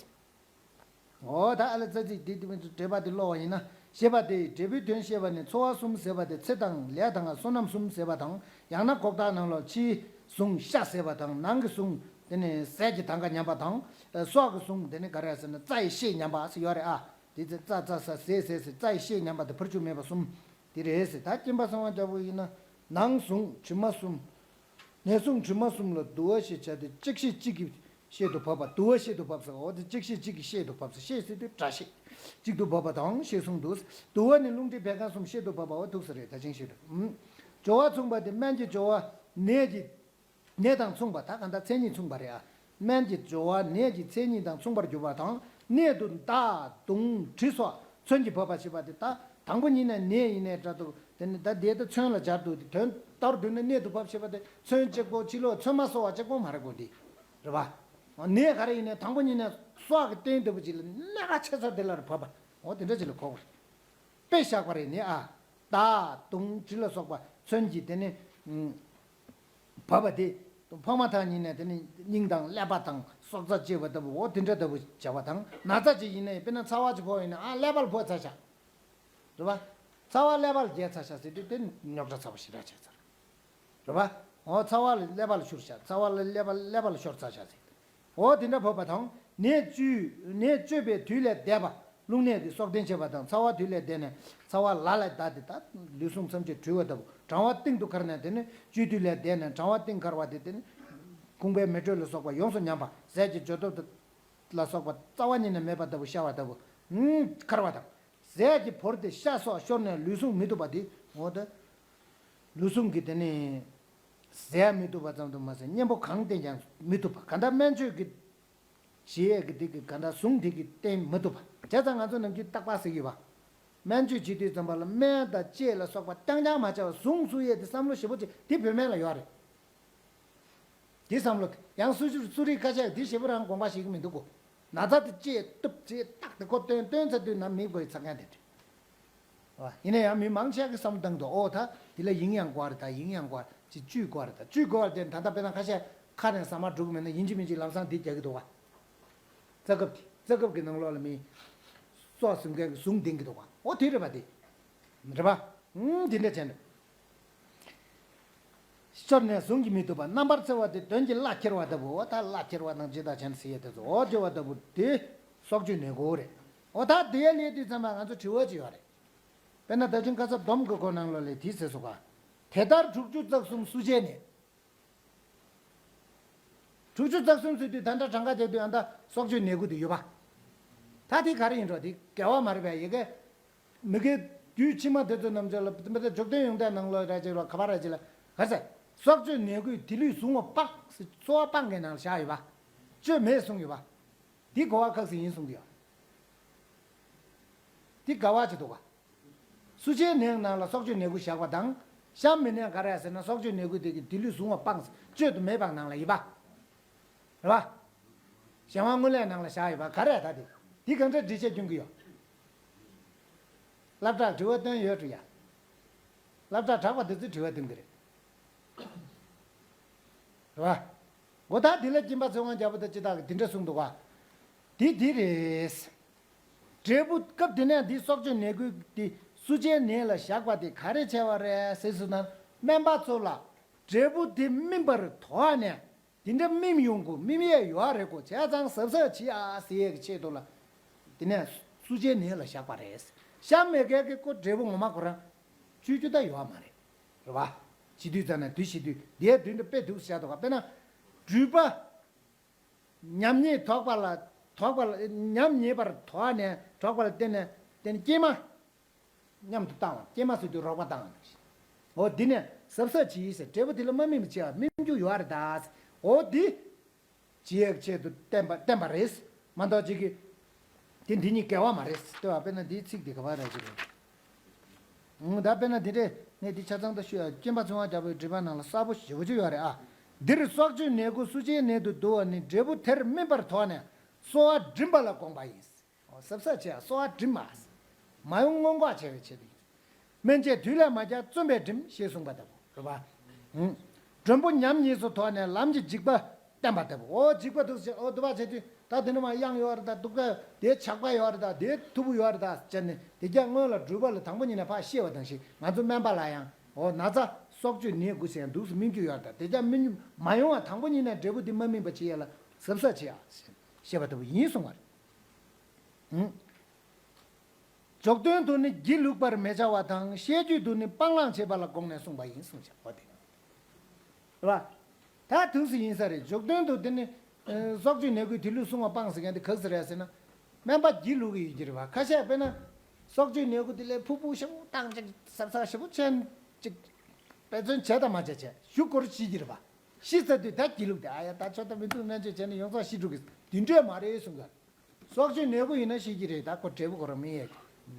འོ་ད་ཨ་ལ་ཙ་ཙིག་འདི་འདི་འགྲེལ་པ་འདི་ཀློག་པ་ཡིན་ན། ཞེས་པ་སྟེ་འབྲས་བུའི་དོན་བཤད་པ་ནི་འཚོ་བ་གསུམ་ཟེར་བ་སྟེ་ཚེ་དང་ལས་དང་བསོད་ནམས་གསུམ་ཟེར་བ་དང་། ཡང་ན་གོག་ལྟག་ནང་ལོགས་ཕྱིའི་ཟུངས་ཤ་ཟེར་བ་དང་། ནང་གི་ཟུངས་དེ་ནི་ཟས་ཀྱི་དང་ག་ཉམས་པ་དང་། སྲོག་གི་ཟུངས་དེ་ནི་ག་རེ་ཟེར་ན་རྩ་ཡི་ཤེད་ཉམས་པ་ཟེར་ཡོད་རེད་ཨ། དེ་ཚེ་རྩ་རྩ་ས་ཟས་ཟས་ཟས་རྩ་ཡི་ཤེད་ཉམས་པ་དང་བར་ཆུ་མེད་པ་གསུམ། དེ་རེད་ཟེར། ད་སྐྱེམ་པ་གསང་བ་རྒྱལ་པོ་ཡིན་ན། ནང་ཟུངས་དྲི་མ་གསུམ། ནད་ཟུངས་དྲི་མ་གསུམ་ལ་དུ་བ་ཞེས་བྱ་སྟེ་གཅིག་ཤེས་གཅིག་གི་ཤེད་དུ་བབ་པ། དུ་བ་ཤེད་དུ་བབ་ཟེར་བ་འོ་དེ་གཅིག་ཤེས་གཅིག་གི་ཤེད་དུ་བབ་ཟེར། ཤེས་ཟེར་དུས་དགྲ་ཤེས། གཅིག་ཏུ་བབ་པ་དང་ཞེས་གསུངས་འདུག་དུ་བ་ནི་རླུང་མཁྲིས་བད་ཀན་གསུམ་ཤེད་དུ་བབ་པའོ། ཐུགས་སུ་རེད་ད་ཅིང་ཤེས་དུ། སྦྱོར་བ་མཚུངས་པ་སྟེ་སྨན་གྱི་སྦྱོར་བ་ནད་ཀྱི། ནད་དང་མཚུངས་པ་ད་གང་ལྟར་མཚན་ཉིད་མཚུངས་པ་རེད་ཨ། སྨན་གྱི་སྦྱོར་བ་ནད་ཀྱི་མཚན་ཉིད་དང་མཚུངས་པར་གྱུར་པ་དང་། ནད་དུ་མདའ་མདུང་གྲི་སོགས་མཚོན་གྱིས་འབབ་པ་ཞེས་པ་དེ་ད་དང་པོ་ཉིད་ནས་ནད་ཡིན་ནའི་འདྲ་འདུག་དེ་ནི་ད་འདི་ད་མཚོན་ལ་སྦྱར་འདུག་དེ་དོན་ལྟར་བསྡུ་ན་ནད་དུ་འབབ་ཞེས་པ་དེ་མཚོན་གཅིག་པོ་ཕྱི་ལོགས་མཚོན་མ་གསོ་བ་གཅིག་པོ་མ་རེད་གོ་འདི། རེད་པ། ནད་ག་རེ་ཡིན་ནའི་དང་པོ་ཉིད་ནས་སྲོག་གི་རྟེན་ལྟ་བུ་ཅིག་ལ་གནད་འགག་ཆེ་ས་དེ་ལ་རེ་བབས་པ་འོ་དེ་འདྲ་ཅིག་ལ་གོ་དགོས་རེད། དཔེ་བཞག་པ་རེད་ནི་ཨ། མདའ་མདུང་གྲི་ལ་སོགས་པ་མཚོན་གྱིས་དེ་ནི། བབས་པ་དེ། ཕོག་མ་ཐག་ཉིད་ནས་དེ་ནི་སྙིང་དང་ཀླད་པ་དང་སྲོག་རྩ་བཅད་པ་ལྟ་བུ་འོ་དེ་འདྲ་ལྟ་བུ་བྱ་བ་དང་། ན་ཚ་ཅིག་ཡིན་ནའི་དཔེར་ན་ཚ་བ་ཅིག་ཕོག་ཡིན་ན་ཨ་ཀླད་པ་ལ་ཕོག་ཚར་ཤག་རེད་པ། ཚ་བ་ཀླད་པ་ལ་རྒྱས་ཚར་ཤག་ཟེར་དུས་དེ་རྙོག་དྲ་ཚ་བ་ཞེ་དྲག་བྱས་ཚར། རེད་པ། འོ་ཚ་བ་ལ་ཀླད་པ་ལ་ཤོར་ཤག་ཚ་བ་ལ་ཀླད་པ་ཀླད་པ་ལ་ཤོར་ཚར་ཤག་ཟེར། འོ་དེ་འདྲ་བབས་པ་དང་ནད་བཅོས་ནད་བཅོས་པའི་དུས་ལས་འདས་པ། རླུང་ནད་ཀྱི་སྲོག་ལྡན་བྱེད་པ་དང་ཚ་བ་དུས་ལས་འདས་ནས་ཚ་བ་ལ་ལ་བདའ་སྟེ་ད་ལུས་ཟུངས་ཐམས་ཅད་འཁྲུལ་བ་ལྟ་བུ། གྲང་བ་གཏིང་དུ་འཁར་ནས་དེ་ནི་བཅོས་དུས་ལས་འདས་ནས་གྲང་བ་གཏིང་འཁར་བ་དེ་དེ་ནི་ཁུང་པའི་མེ་དྲོད་ལ་སོགས་པ་ཡོངས་སུ་ཉམས་པ། ཟས་ཀྱི་འཇུ་སྟོབས་ལ་སོགས་པ་རྩ་བ་ཉིད་ནས་མེད་པ་ལྟ་བུ་ཤ་བ་ལྟ་བུ། འཁར་བ་དང་། ཟས་ཀྱིས་བོར་ཏེ་ཤ་སོགས་ཤོར་ནས་ལུས་ཟུངས་མི་ཐུབ་པ་དེ་འོ་ད། ལུས་ཟུངས་ཀྱི་དེ་ནི། ཟས་མི་ཐུབ་པ་ཙམ་དུ་མ་ཟད་གཉེན་པོ་གང་བསྟེན་ཀྱང་མི་ཐུབ་པ་ག་འདྲ་སྨན་བཅོས་ཀྱི། བཞེས་ཡས་ཀྱི་དེ་གི་ག་འདྲ་ཟུངས་དེ་གི་བསྟེན་མི་ཐུབ་པ། བྱས་ཙང་ང་ཚོ་ནམ་རྒྱུན་རྟག་པར་ཟེར་གྱི་ཡོད་པ། སྨན་བཅོས་བྱེད་དུས་ཙམ་པ་ལ་སྨན་དང་དཔྱད་ལ་སོགས་པ་རྐྱང་རྐྱང་མ་བྱས་པར་ཟུངས་བསུ་ཡས་དེ་བསམ་བློ་ཞེ་པོ་ཅིག་དེ་བོད་སྨན་ལ་ཡོད་རེད། དེ་བསམ་བློ་དེ་ཡང་སུ་ཞིག་སུ་རིག་ཁ་ཤས་དེ་ཞེ་པོ་རང་དགོངས་པ་བཞེས་ཀྱི་མི་འདུག་གོ། ན་ཚ་དེ་དཔྱད་གཏུབ་ཅེས་རྟགས་དེ་ཁོ་སྟོན་སྟོན་ཚར་དུས་ན་མི་དགོས་ཚ་མཁན་དེ་འདྲ། ཡིན་ན་ཡང་མི་མང་ཆེ་གི་བསམ་སྟངས་དུ་ཨོ་ད་དེ་ལ་ཡིན་ཡང་དགོས་རེད། ད་ཡིན་ཡང་དགོས་རེད། ཅི་བཅུད་དགོས་རེད། ད་བཅུད་དགོས་རེད་དེ་ད་ལྟ་དཔེར་ན་ཁ་ཤས་ཁ་ནས་ཟ་མ་འགྲོ་གི་མེད་ན་ཡིན་གཅིག་མིན་གཅིག་ལམ་སང་དེ་རྒྱག་གི་འདུག་བ། རྩ་ཁབ་དེ་རྩ་ཁབ་ཀྱི་ནང་ལོགས་ལ་མི་སྲོག་ཟིན་མཁན་གྱི་ཟུངས་ལྡན་གྱི་འདུག་བ། ཨོ་དེ་རེད་པ་དེ། རེད་པ། ཨུམ་དེ་འདྲ་བྱས་ནས། ཤོར་ནས་ཟུངས་ཀྱིས་མི་ཐུབ་པ། རྣམ་པར་འཚེ་བ་དེ་དོན་གྱིས་གླ་ཁྱེར་བ་ལྟ་བུ། འོ་ད་གླ་ཁྱེར་བ་ནང་ཇི་ལྟར་བྱས་ནས་ཟེར་ཡས་དེ་ཚོ་འོ་དེ་བ་ལྟ་བུ་དེ་སྲོག་གཅོད་ནད་དགུ་རེད། འོ་ད་དེ་ལས་དུས་ཙམ་པ་ང་ཚོ་དྲི་བ་ཅིག་ཡོད་རེད། དཔེར་ན་ད་ཅིང་ཁ་ཚ་སྡོམ་གྱི་སྐོར་ནང་ལོགས་ལས་དེ་ཟེར་སོང་ག། དེ་ལྟར་དྲུག་ཅུ་རྩ་གསུམ་གསོ་བྱའི་ནད། དྲུག་ཅུ་རྩ་གསུམ་ཟེར་དུས་ད་ལྟ་གྲངས་ཀ་དེ་དུས་ཨ་ད་སྲོག་གཅོད་ནད་དགུ་དེ་ཡོད་པ། ད་དེ་ག་རེ་ཡིན་འགྲོ་དེ་འགལ་བ་མ་རེད་པས་ཡི་གེ་མི་དགེ་རྒྱུད་ཕྱི་མ་དེ་ཚོ་རྣམས་ཚོ་ལ་མི་ཚེ་འཇུག་དོན་ཡོང་དོན་ནང་ལོགས་ར་ཅིག་ལ་ག་པ་ར་ཅིག་ལ་ག་ཟེར། སྲོག་གཅོད་ནད་དགུས་དེ་ལུས་བཟུང་བ་སྤངས། འཚོ་བ་སྤངས་ཀྱི་ནང་ལ་བཞག་ཡོད་པ། གཅོད་མེད་གསུངས་ཡོད་པ། འདི་གོ་བ་ཁག་ཟིན་ཡིན་གསུངས་ཀྱི་ཡོད། འདི་ག་བ་ཅིག་འདུག་ག། གསོ་བྱའི་ནད་ནང་ལ་སྲོག་གཅོད་ནད་དགུ་བཞག་པ་དང་། གཤམ་མི་ནད་ག་རེ་ཟེར་ན་སྲོག་གཅོད་ནད་དགུ་དེ་གི་དེ་ལུས་བཟུང་བ་སྤངས། གཅོད་དུ་མེད་པ་ནང་ལ་ཡིན་པ། རེད་པ། གཞན་དབང་སྔོན་ལས་ནང་ལ་བཞག་ཡོད་པ་ག་རེ་ད་དེ། འདི་གང་འདྲ་འགྲེལ་བཤད་སྐྱོན་གྱི་ཡོད། སློབ་གྲྭར་དྲི་བ་བཏོན་ཡོད་འགྲོ་ཡ། སློབ་གྲྭ་གྲགས་པ་དེ་ཚོས་དྲི་བ་འདོན་གི་རེད། རེད་བ། འོ་ད་དེ་ལ་སྐྱིན་པ་ཚེ་དབང་རྒྱལ་པོ་དང་སྤྱི་བཏང་གི་དེ་འདྲ་གསུངས་འདུག་བ། དེ་འདི་རེད། འབྲས་བུ་སྐབས་དེ་ནས་འདི་སྲོག་གཅོད་ནད་ཀྱི་དེ་གསོ་བྱའི་ནད་ལ་བཞག་པ་དེ་ག་རེ་བྱས་པ་རེད་ཟེར་སོང་ན། སྨན་པ་ཚོ་ལ་འབྲས་བུ་དེ་སྨིན་པར་དོགས་ནས། དེ་འདྲ་སྨིན་ཡོང་གི་སྨིན་ཡས་ཡོད་རེད་གོ། བྱས་ཙང་གཟབ་གཟབ་བྱེད་ཨ་ཟེར་ཡས་ཀྱི་ཆེད་དུ་ལ། དེ་ནས་གསོ་བྱའི་ནད་ལ་བཞག་པ་རེད། བཞག་མེད་མཁན་གྱི་ཁོ་འབྲས་བུ་ངོ་མ་ཁོ་རང་བཅོས་རྒྱུ་ད་ཡོད་མ་རེད། རེད་བ། བྱེད་དུས་ཙམ་ན་དུས་བྱེད་དུས་དེའི་དུས་འདྲ་དཔེ་འདུག་བཞག་འདུག་ག། དཔེར་ན། སྦྲུལ་པ། ཉམས་ཉེས་དོགས་པ་ལ། དོགས་པ་ལ་ཉམས་ཉེས་པར་དོགས་ནས་དོགས་པ་ལ་བརྟེན་ནས་བརྟེན་སྐྱེས་མ། མཉམ་དུ་བཏང་བ། སྐྱེས་མ་ཟེར་དུས་རོགས་པ་བཏང་བ་ནང་བཞིན། འོ་འདི་ནས་གཟབ་གཟབ་བྱེད་ཟེར། འབྲས་བུ་དེ་ལ་མ་སྨིན་པ་བྱས་པ་སྨིན་རྒྱུ་ཡོད་རེད་ད། འོ་འདི་བྱེད་ཡག་ཆེད་དུ་བསྟན་པ་བསྟན་པ་རེད། མ་གཏོགས་ཅིག་གིས་དེ་འདི་གཉིས་འགལ་བ་མ་རེད་ལྟོས་པ། དཔེར་ན་འདིའི་ཚིག་འདི་ག་བ་རེད་ཅེ་རེད། ད་དཔེར་ན་འདི་འདྲས་ངས་འདི་ཆ་ཚང་ད་ཞུ་ཡ། སྐྱིན་པ་ཚེ་དབང་རྒྱལ་པོའི་འགྲེལ་པ་ནང་ལ་གསལ་པོ་ཞེ་པོ་ཅིག་ཡོད་རེད་ཨ། འདིར་སྲོག་གཅོད་ནད་དགུ་གསོ་བྱའི་ནད་དུ་བསྡུ་བ་ནི་འབྲས་བུ་དེར་སྨིན་པར་དོགས་ནས་གསོ་བ་བསྒྲིམས་པ་ལ་དགོངས་པ་ཡིན། གཟབ་གཟབ་བྱས་གསོ་བ་བསྒྲིམས་པ། མ་ཡོང་སྔོན་འགོག་བྱ་བའི་ཆེད་དུ་ཡིན། སྨན་དཔྱད་དུས་ལས་མ་བརྒྱབ་བརྩོན་པས་བསྒྲིམས་ཞེས་གསུངས་པ་ལྟ་བུ་རེད་པ། མགྲོན་པོ་ཉམས་ཉེས་སུ་དོགས་ནས་ལམ་གྱི་འཇིགས་པ་བསྟན་པ་ལྟ་བུ། འོ་འཇིགས་པ་འདུག་ཟེར། འོ་འདུག་པ་བྱེད་དུས་ད་དེ་ནི་མ་གཡང་ཡོད་རེད་ད། འདུག་ག་དེ་ཇག་པ་ཡོད་རེད་ད། དེ་མཐུ་བོ་ཡོད་རེད་ད་བྱས་ནས་དེ་རྒྱ་སྔོན་ལ་སྦྲུལ་པ་ལ་དང་པོ་ཉིད་ནས་ཕར་བཤད་པ་དང་ཞིག་ང་ཚོ་སྨན་པ་ལ་ཡང་འོ་ན་ཚ་སྲོག་གཅོད་ནད་དགུ་ཟེར་ཡང་འདུག་སེ་སྨིན་རྒྱུ་ཡོད་རེད་ད། དེ་རྒྱ་སྨིན་རྒྱུ་མ་ཡོང་བ་དང་པོ་ཉིད་ནས་འབྲས་བུ་དེ་མ་སྨིན་པ་བྱེད་ཡ་ལ་གཟབ་གཟབ་བྱེད་ཡ་ཞེས་པ་ལྟ་བུ་ཡིན་གསུང་བ་རེད། འཇོག་དོན་དུ་ནི་སྒྱིད་ལུག་པར་མི་བྱ་བ་དང་བཤད་རྒྱུད་དུ་ནི་སྤང་བླང་བྱེད་པ་ལ་དགོངས་ནས་གསུངས་པ་ཡིན་གསུངས་བྱ་བ་དེ། རེད་བ། ད་དུས་སུ་ཡིན་ས་རེད། འཇོག་དོན་དུ་དེ་ནི་སྲོག་གཅོད་ནད་དགུའི་དུས་ལུགས་སྲུང་བ་སྤངས་ཟེར་མཁན་དེ་ག་ཟེར་རེད་ཟེར་ན། སྨན་པ་སྒྱིད་ལུག་གི་ཡོད་ཀྱི་རེད་བ། ཁ་ཤས་དཔེར་ན་སྲོག་གཅོད་ནད་དགུ་དེ་ལས་ཕུ་ཕུ་ཞེ་པོ་བཏང་ཅིག་ཟབ་ཟབ་ཞེ་པོ་ཅན་ཅིག་དཔེ་མཚོན་བྱས་དང་མ་བྱས་བྱས་ཞུ་སྐོར་བྱེད་ཀྱི་རེད་བ། ཤི་ཚར་དུས་ད་སྒྱིད་ལུག་དེ་ཨ་ཡ་ད་ཆོག་ད་མི་འདུག་སྨན་བཅོས་བྱས་ན་ཡོངས་རྫོགས་ཤི་འགྲོ་གི་དེ་འདྲས་མ་རེད་གསུངས་ག། སྲོག་གཅོད་ནད་དགུ་ཡིན་ན་ཤི་གི་རེད། ད་ཁོ་འབྲས་བུ་ཁོ་རང་སྨིན་ཡས་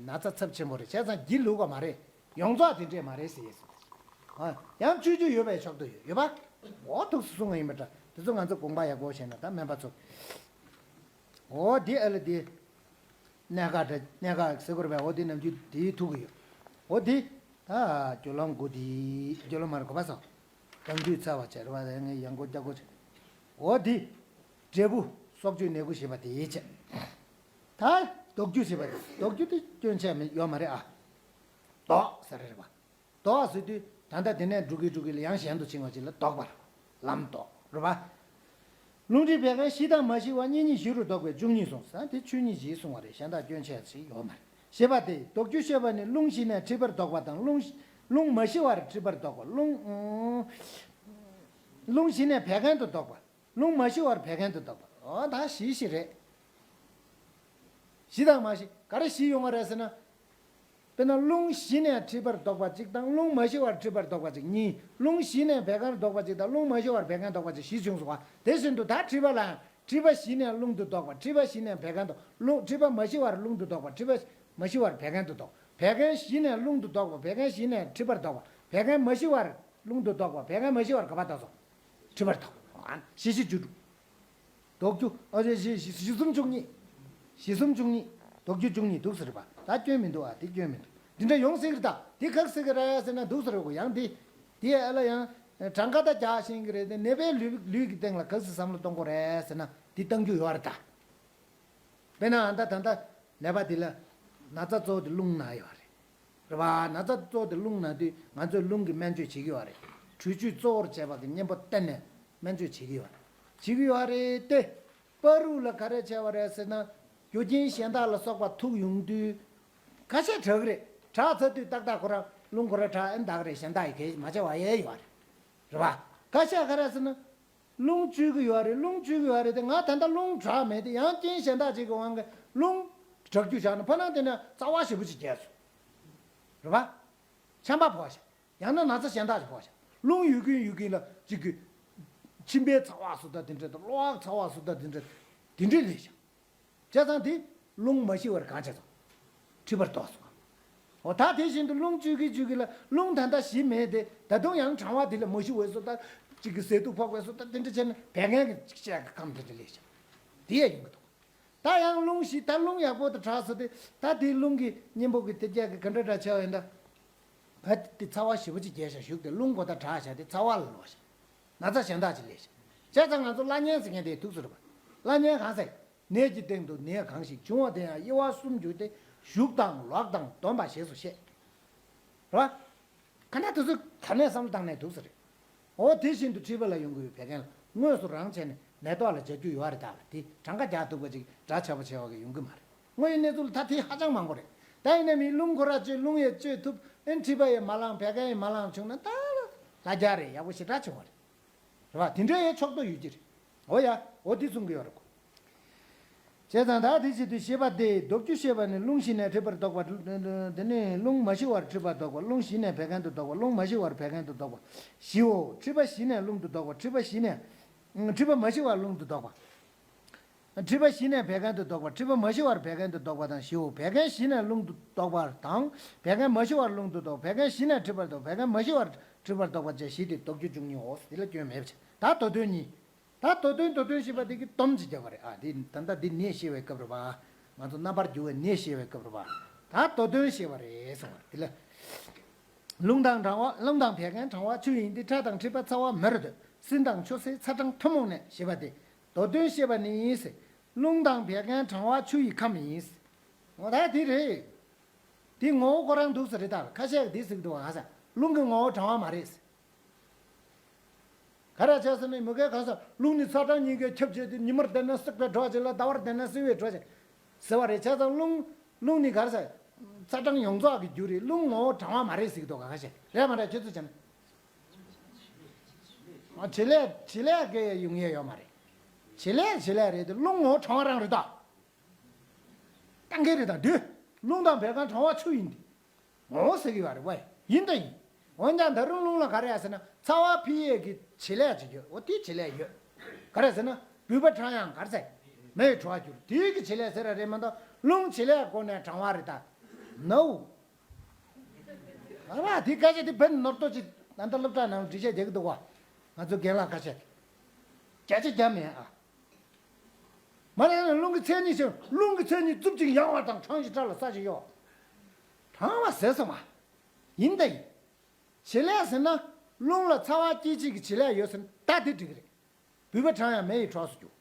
ན་ཚ་ཚབས་ཆེན་པོ་རེད། བྱས་ཙང་སྒྱིད་ལུག་པ་མ་རེད། ཡོངས་རྫོགས་དེ་འདྲས་མ་རེད་ཟེར་ཡས་སོང་། ཡང་བཅོས་རྒྱུ་ཡོད་པའི་ཕྱོགས་སུ་ཡོད་ཡོད་པ། འོ་ཐུགས་སུ་གསུང་བ་ཡིན་པ་འདྲ། དེ་ཚོ་ང་ཚོ་དགོངས་པ་ཡག་པོ་བཞེས་ན་ད་སྨན་པ་ཚོ། འོ་དེ་ཨ་ལ་དེ། གནད་འགག་འདྲ་གནད་འགག་ཟེར་དགོས་རེད་པས། འོ་དེ་ནམ་རྒྱུན་དེའི་ཐུག་གི་ཡོད། འོ་དེ། ད་སྦྱོར་ལམ་དགུ་དེ་སྦྱོར་ལམ་མར་གོ་བ་སོང་། གཏམ་རྒྱུད་རྩ་བ་བྱས་རེད་པ། ངས་ཡང་སྒོ་རྒྱག་སྒོ་བྱས། འོ་དེ། འབྲས་བུ་སྲོག་གཅོད་ནད་དགུ་ཞེས་པ་དེའི་ཆེད། ད་ལྡོག་རྒྱུ་ཞེས་པ་དེ་ལྡོག་རྒྱུ་དེ་སྐྱོན་ཆ་མེད་ཡོད་མ་རེད་ཨ། ལྡོག་ཟེར་རེད་པ། ལྡོག་ཟེར་དུས་ད་ལྟ་དེ་ནས་འགྲོ་གི་འགྲོ་གི་ལ་ཡང་གཞན་དུ་འཆིང་བ་ཅིག་ལ་ལྡོག་པ་རེད། ལམ་ལྡོག་རེད་པ། རླུང་མཁྲིས་བད་ཀན་ཞི་དང་མ་ཞི་བ་གཉིས་གཉིས་ཞི་རུ་ལྡོག་པའི་བཅུ་གཉིས་གསུངས་ས་དེ་ཆོས་ཉིད་ཞེས་གསུང་བ་རེད། གཞན་དག་སྐྱོན་ཆ་ཞིག་ཡོད་མ་རེད། ཞེས་པ་སྟེ་ལྡོག་རྒྱུ་ཞེས་པ་ནི་རླུང་ཞི་ནས་མཁྲིས་པར་ལྡོག་པ་དང་རླུང་རླུང་མ་ཞི་བར་མཁྲིས་པར་ལྡོག་པ། རླུང་རླུང་ཞི་ནས་བད་ཀན་དུ་ལྡོག་པ། རླུང་མ་ཞི་བར་བད་ཀན་དུ་ལྡོག་པ། འོ་ད་ཞི་ཞི་རེད། ཞི་དང་མ་ཞི་ག་རེ་ཞི་ཡོང་བ་རེད་ཟེར་ན། དཔེར་ན་རླུང་ཞི་ནས་མཁྲིས་པར་ལྡོག་པ་གཅིག་དང་རླུང་མ་ཞི་བར་མཁྲིས་པར་ལྡོག་པ་གཅིག་གཉིས། རླུང་ཞི་ནས་བད་ཀན་ལྡོག་པ་གཅིག་དང་རླུང་མ་ཞི་བར་བད་ཀན་ལྡོག་པ་གཅིག་ཞི་བྱུང་སོང་བ། དེ་བཞིན་དུ་ད་མཁྲིས་པ་ལའང་མཁྲིས་པ་ཞི་ནས་རླུང་དུ་ལྡོག་པ། མཁྲིས་པ་ཞི་ནས་བད་ཀན་དུ་རླུང་མཁྲིས་པ་མ་ཞི་བར་རླུང་དུ་ལྡོག་པ། མཁྲིས་པ་མ་ཞི་བར་བད་ཀན་དུ་ལྡོག་བད་ཀན་ཞི་ནས་རླུང་དུ་ལྡོག་པ། བད་ཀན་ཞི་ནས་མཁྲིས་པར་ལྡོག་པ། བད་ཀན་མ་ཞི་བར་རླུང་དུ་ལྡོག་པ། བད་ཀན་མ་ཞི་བར་ག་པར་ལྡོག་སོང་། མཁྲིས་པར་ལྡོག་ཨ་ཞི་ཞི་བཅུ་དྲུག་ལྡོག་རྒྱུ་ཨ་ཞི་ཞི་ཞི་གསུམ་བཅུ་གཉིས། ཞི་གསུམ་བཅུ་གཉིས། ལྡོག་རྒྱུ་བཅུ་གཉིས་འདུག་ཟེར་བ། ད་སྐྱོན་མི་འདུག་ཨ། དེ་སྐྱོན་མི་འདུག་འདི་འདྲ་ཡོང་སྲིད་ཀྱི་རེད་ད། དེ་ག་ཟེར་གི་རེད་ཟེར་ན་འདུག་ཟེར་བ་ཡང་དེ། དེ་ཨ་ལ་ཡང་གྲངས་ཀ་ད་རྒྱག་ཤེས་ཀྱི་རེད་དེ་ནད་པའི་ལུས་ལུས་ཀྱི་སྟེང་ལ་ག་ཟེར་བསམ་བློ་གཏོང་དགོས་རེད་ཟེར་ན་དེ་གཏང་རྒྱུ་ཡོད་རེད་ད། དཔེར་ན་ཨ་ད་ད་ད་ནད་པ་དེ་ལ་ན་ཚ་གཙོ་བོ་དེ་རླུང་ན་ཡོད་རེད། རེད་བ། ན་ཚ་གཙོ་བོ་དེ་རླུང་ན་དུས་ང་ཚོས་རླུང་གི་སྨན་བཅོས་བྱེད་ཀྱི་ཡོད་རེད། དྲོད་བཅུད་གཙོ་བོར་བྱས་པ་གི་གཉེན་པོ་བསྟེན་ནས་སྨན་བཅོས་བྱེད་ཀྱི་ཡོད་རེད། བྱེད་ཀྱི་ཡོད་རེད་དེ། བར་དུ་ལ་ག་རེ་བྱས་པ་རེད་ཟེར་ན། རྒྱུ་རྐྱེན་གཞན་དག་ལ་སོགས་པ་ཐུག་ཡོང་དུས། ཁ་ཤས་དྲག་གི་རེད། དྲག་ཚར་དུས་ཏག་ཏག་ཁོ་རང་རླུང་ཁོ་རང་དྲག་ཨེ་འདག་རེད། གཞན་དག་ཡི་གེ་མ་བྱས་པ་ཡས་ཡོད་རེད། རེད་བ། ཁ་ཤས་ག་རེ་ཟེར་ན། རླུང་བཅོས་ཀྱི་ཡོད་རེད། རླུང་བཅོས་ཀྱི་ཡོད་རེད་དེ་ང་ད་ལྟ་རླུང་དྲག་མེད་དེ་ཡང་རྐྱེན་གཞན་དག་ཅིག་གི་དབང་གིས་རླུང་དྲག་རྒྱུ་བཞག་ན་ཕ་ནང་དེ་ནས་རྩ་བ་ཞེ་པོ་ཅིག་རྒྱས་སོང་། རེད་བ། ཆམ་པ་ཕོག་ཤག་ཡང་ན་ན་ཚ་གཞན་དག་ཅིག་ཕོག་ཤག་རླུང་ཡོད་ཀྱིན་ཡོད་ཀྱིན་ལ་གཅིག་གི། མཆིན་པའི་ཚ་བ་སུ་དང་དེ་འདྲ་དང་གློ་བ་ཚ་བ་སུ་དང་དེ་འདྲ། དེ་འདྲ་ལས་ཤག་བྱས་ཙང་དེ་རླུང་མ་ཞི་བར་གང་བྱས་སོང་། མཁྲིས་པར་ལྡོག་སོང་། འོ་ད་དེ་བཞིན་དུ་རླུང་བཅུད་ཀྱི་བཅུད་ཀྱི་ལ་རླུང་ད་ལྟ་ཞི་མེད་དེ་ད་དུང་ཡང་གྲང་བ་དེ་ལ་མ་ཞི་བའི་སོ་ད་གཅིག་གི་ཟས་དུག་ཕོག་པའི་སོ་ད་དེ་འདྲ་བྱས་ན་བད་ཀན་གྱི་གཅིག་བྱས་ཀྱི་ཁམས་དེ་འདྲ་ལས་ཤག་དེ་ཡང་ཡོང་གི་འདུག་ད་ཡང་རླུང་ཞི་ད་རླུང་ཡག་པོ་དང་དྲག་སོང་དེ་ད་དེ་རླུང་གི་གཉེན་པོ་གི་དེ་རྒྱ་གི་ག་འདྲ་འདྲ་བྱས་པ་ཡིན་ད། བ་དེ་ཚ་བ་ཞེ་པོ་ཅིག་རྒྱས་ཤག་བཞུགས་ཏེ་རླུང་མགོ་ཐག་དྲག་ཤག་དེ་ཚ་བ་ལ་ལོག་ཤག་ན་ཚ་གཞན་དག་ཅིག་ལས་ཤག་བྱས་ཙང་ང་ཚོ་བླ་གཉན་ཟེར་མཁན་དེ་ཐུག་ཟེར་བ། བླ་གཉན་གང་ཟེར། ནད་ཀྱི་སྟེང་དུ་ནད་གང་ཞིག་འབྱུང་བ་དེ་ཡང་དབྱེ་བ་གསུམ་བརྒྱུད་དེ་ཞུགས་དང་ལོག་དང་སྡོམ་པ་ཞེས་སུ་བཤད། རེད་བ། ག་ན་དེ་ཚོ་ག་ནས་བསམ་བློ་བཏང་ནས་འདུག་ཟེར། འོ་དེ་བཞིན་དུ་མཁྲིས་པ་ལ་ཡོང་གི་ཡོད་བད་ཀན་ལ་དངོས་སུ་རང་བྱས་ནས་ནད་ཐོག་ལ་སྦྱར་རྒྱུ་ཡོད་རེད་ད་ལ་དེ་གྲངས་ཀ་རྒྱག་ཐུབ་པ་ཅིག་འདྲ་ཆགས་པ་བྱས་པ་གི་ཡོང་གི་མ་རེད། དངོས་ཡོད་གནས་ཚུལ་ད་དེ་ཧ་ཅང་མང་པོ་རེད། ད་ཡིན་ན་མི་རླུང་ཁོ་ར་བཅོས་རླུང་ཡང་བཅོས་ཐུབ་ཨེ་མཁྲིས་པ་ཡང་མ་ལངས་བད་ཀན་ཡང་མ་ལངས་བྱུང་ན་ད་ལ་ལ་རྒྱ་རེད་ཡག་པོ་ཞེ་དྲག་བྱུང་བ་རེད། རེད་བ། དེ་འདྲ་ཡང་ཕྱོགས་གཏོགས་ཡོད་ཀྱི་རེད། འོ་ཡ། འོ་དེ་གསུང་གི་ཡོད་རེད་གོ། བྱས་ཙང་ད་དེ་བཞིན་དུ་ཞེས་པ་སྟེ་ལྡོག་རྒྱུ་ཞེས་པ་ནི་རླུང་ཞི་ནས་མཁྲིས་པར་ལྡོག་པ། དེ་ནི་རླུང་མ་ཞི་བར་མཁྲིས་པར་ལྡོག་པ། རླུང་ཞི་ནས་བད་ཀན་དུ་ལྡོག་པ། རླུང་མ་ཞི་བར་བད་ཀན་དུ་ལྡོག་པ་ཞིའོ། མཁྲིས་པ་ཞི་ནས་རླུང་དུ་ལྡོག་པ། མཁྲིས་པ་ཞི་ནས། མཁྲིས་པ་མ་ཞི་བར་རླུང་དུ་ལྡོག་པ། མཁྲིས་པ་ཞི་ནས་བད་ཀན་དུ་ལྡོག་པ། མཁྲིས་པ་མ་ཞི་བར་བད་ཀན་དུ་ལྡོག་པ་དང་ཞིའོ། བད་ཀན་ཞི་ནས་རླུང་དུ་ལྡོག་པ་དང་། བད་ཀན་མ་ཞི་བར་རླུང་དུ་ལྡོག་བད་ཀན་ཞི་ནས་མཁྲིས་པར་ལྡོག་བད་ཀན་མ་ཞི་བར་མཁྲིས་པར་ལྡོག་པ་བཅས་བཞི་སྟེ་ལྡོག་རྒྱུ་འབྱུང་ཉིད་འོ། དེ་ལ་སྐྱོན་མེད་པ་བྱས། ད་མདོ་དོན་གཉིས། ད་མདོ་དོན་མདོ་དོན་ཞེས་པ་དེ་གི་སྡོམ་ཅིག་བརྒྱབ་པ་རེད་ཨ། དེ་ད་ལྟ་འདི་ནད་ཤེས་པའི་སྐབས་རེད་པ། ང་ཚོ་རྣམ་པར་འགྱུར་བའི་ནད་ཤེས་པའི་སྐབས་རེད་པ། ད་མདོ་དོན་ཤེས་པ་རེད་གསུངས་པ་རེད་དེ་ལ། རླུང་དང་གྲང་བ། རླུང་དང་བད་ཀན་གྲང་བ་ཆུ་ཡིན་ཏེ། ཁྲག་དང་མཁྲིས་པ་ཚ་བ་མེ་རུ་འདོད། སྲིན་དང་ཆུ་སེར་ཚ་གྲང་ཐུན་མོང་ནད་ཞེས་པ་སྟེ། མདོ་དོན་ཤེས་པ་ནི། རླུང་དང་བད་ཀན་གྲང་བ་ཆུ་ཡི་ཁམས་ཡིན། འོ་ད་དེ་རེད། དེ་ངོ་བོ་ཁོ་རང་འདུག་ས་རེད་ད། ཁ་ཤས་ཀྱིས་འདི་ཟེར་གི་འདུག་ག་ཟེར། རླུང་གི་ངོ་བོ་གྲང་བ་མ་རེད། ག་རེ་བྱས་ཟེར་ན་མི་སྒེར་གང་ཟག་རླུང་ནི་ཚ་གྲང་གཉིས་ཀས་ཁྱབ་བྱས་ཏེ་ཉི་མར་བསྡད་ན་སྲེག་པའི་དྲོ་བྱེད་ལ་ཟླ་བར་བསྡད་ན་བསིལ་བའི་དྲོ་བྱེད། ཟེར་བ་རེད། བྱས་ཙང་རླུང་རླུང་ནི་ག་རེ་ཟེར། ཚ་གྲང་ཡོངས་རྫོགས་ཀྱི་རྒྱུ་རེད། རླུང་ངོ་བོ་གྲང་བ་མ་རེད་ཟེར་གི་འདུག་ག་ཁ་ཤས་རེད་མ་རེད་ཁྱེད་ཚོས་བྱས་ན། ཨ་བྱེད་ལས་བྱེད་ལས་ཀྱི་ཡོང་ཡས་ཡོད་མ་རེད། བྱེད་ལས་བྱེད་ལས་རེད་དེ་རླུང་ངོ་བོ་གྲང་བ་རང་རེད་ད། གཏན་འཁེལ་རེད་ད་འདི། རླུང་དང་བད་ཀན་གྲང་བ་ཆུ་ཡིན་ཏེ། ངོ་བོ་ཟེར་གི་ཡོད་རེད་ཝེ། ཡིན་ད་ཡིན། འོན་ཀྱང་ད་རུང་རླུང་ལ་ག་རེ་ཡ་ཟེར་ན་ཚ་བ་འཕེལ་ཡས་ཀྱི་བྱེད་ལས་ཅིག་ཡོད། འོ་དེའི་བྱེད་ལས་ཡོད། ག་རེ་ཟེར་ན་བུས་པ་གྲང་ཡང་ག་རེ་ཟེར། མེ་ཡི་དྲོ་བ་འགྱུར་དེའི་གི་བྱེད་ལས་ཟེར་ར་རེད་མ་གཏོགས་རླུང་བྱེད་ལས་སྒོ་ནས་གྲང་བ་རེད་ད། ནའོ། ཨ་མ་དེ་སྐད་ཆ་དེ་བན་ནོར་ཏོ་ཅིག་ད་ལྟ་སློབ་གྲྭ་ནང་འགྲེལ་བཤད་རྒྱག་གི་འདུག་བ། ང་ཚོ་རྒན་ལགས་ཁ་ཤས། སྐད་ཆ་རྒྱག་མེད་ཨ། མ་རེད་ན་རླུང་གི་མཚན་ཉིད་ཆེ། རླུང་གི་མཚན་ཉིད་རྩུབ་ཅིང་ཡང་བ་དང་གྲང་ཞིང་ཕྲ་ལ་སྲ་ཞིང་གཡོ། གྲང་བ་ཟེར་སོང་བ། ཡིན་ད་ཡིན། བྱེད་ལས་ཟེར་ན་རླུང་ལ་ཚ་བ་སྐྱེད་བྱེད་ཀྱི་བྱེད་ལས་ཡོད་ཟེར་ན་ད་དེ་འགྲིག་གི་རེད། བུས་པ་གྲང་ཡང་མེ་ཡི་གྲོགས་སུ་འགྱུར།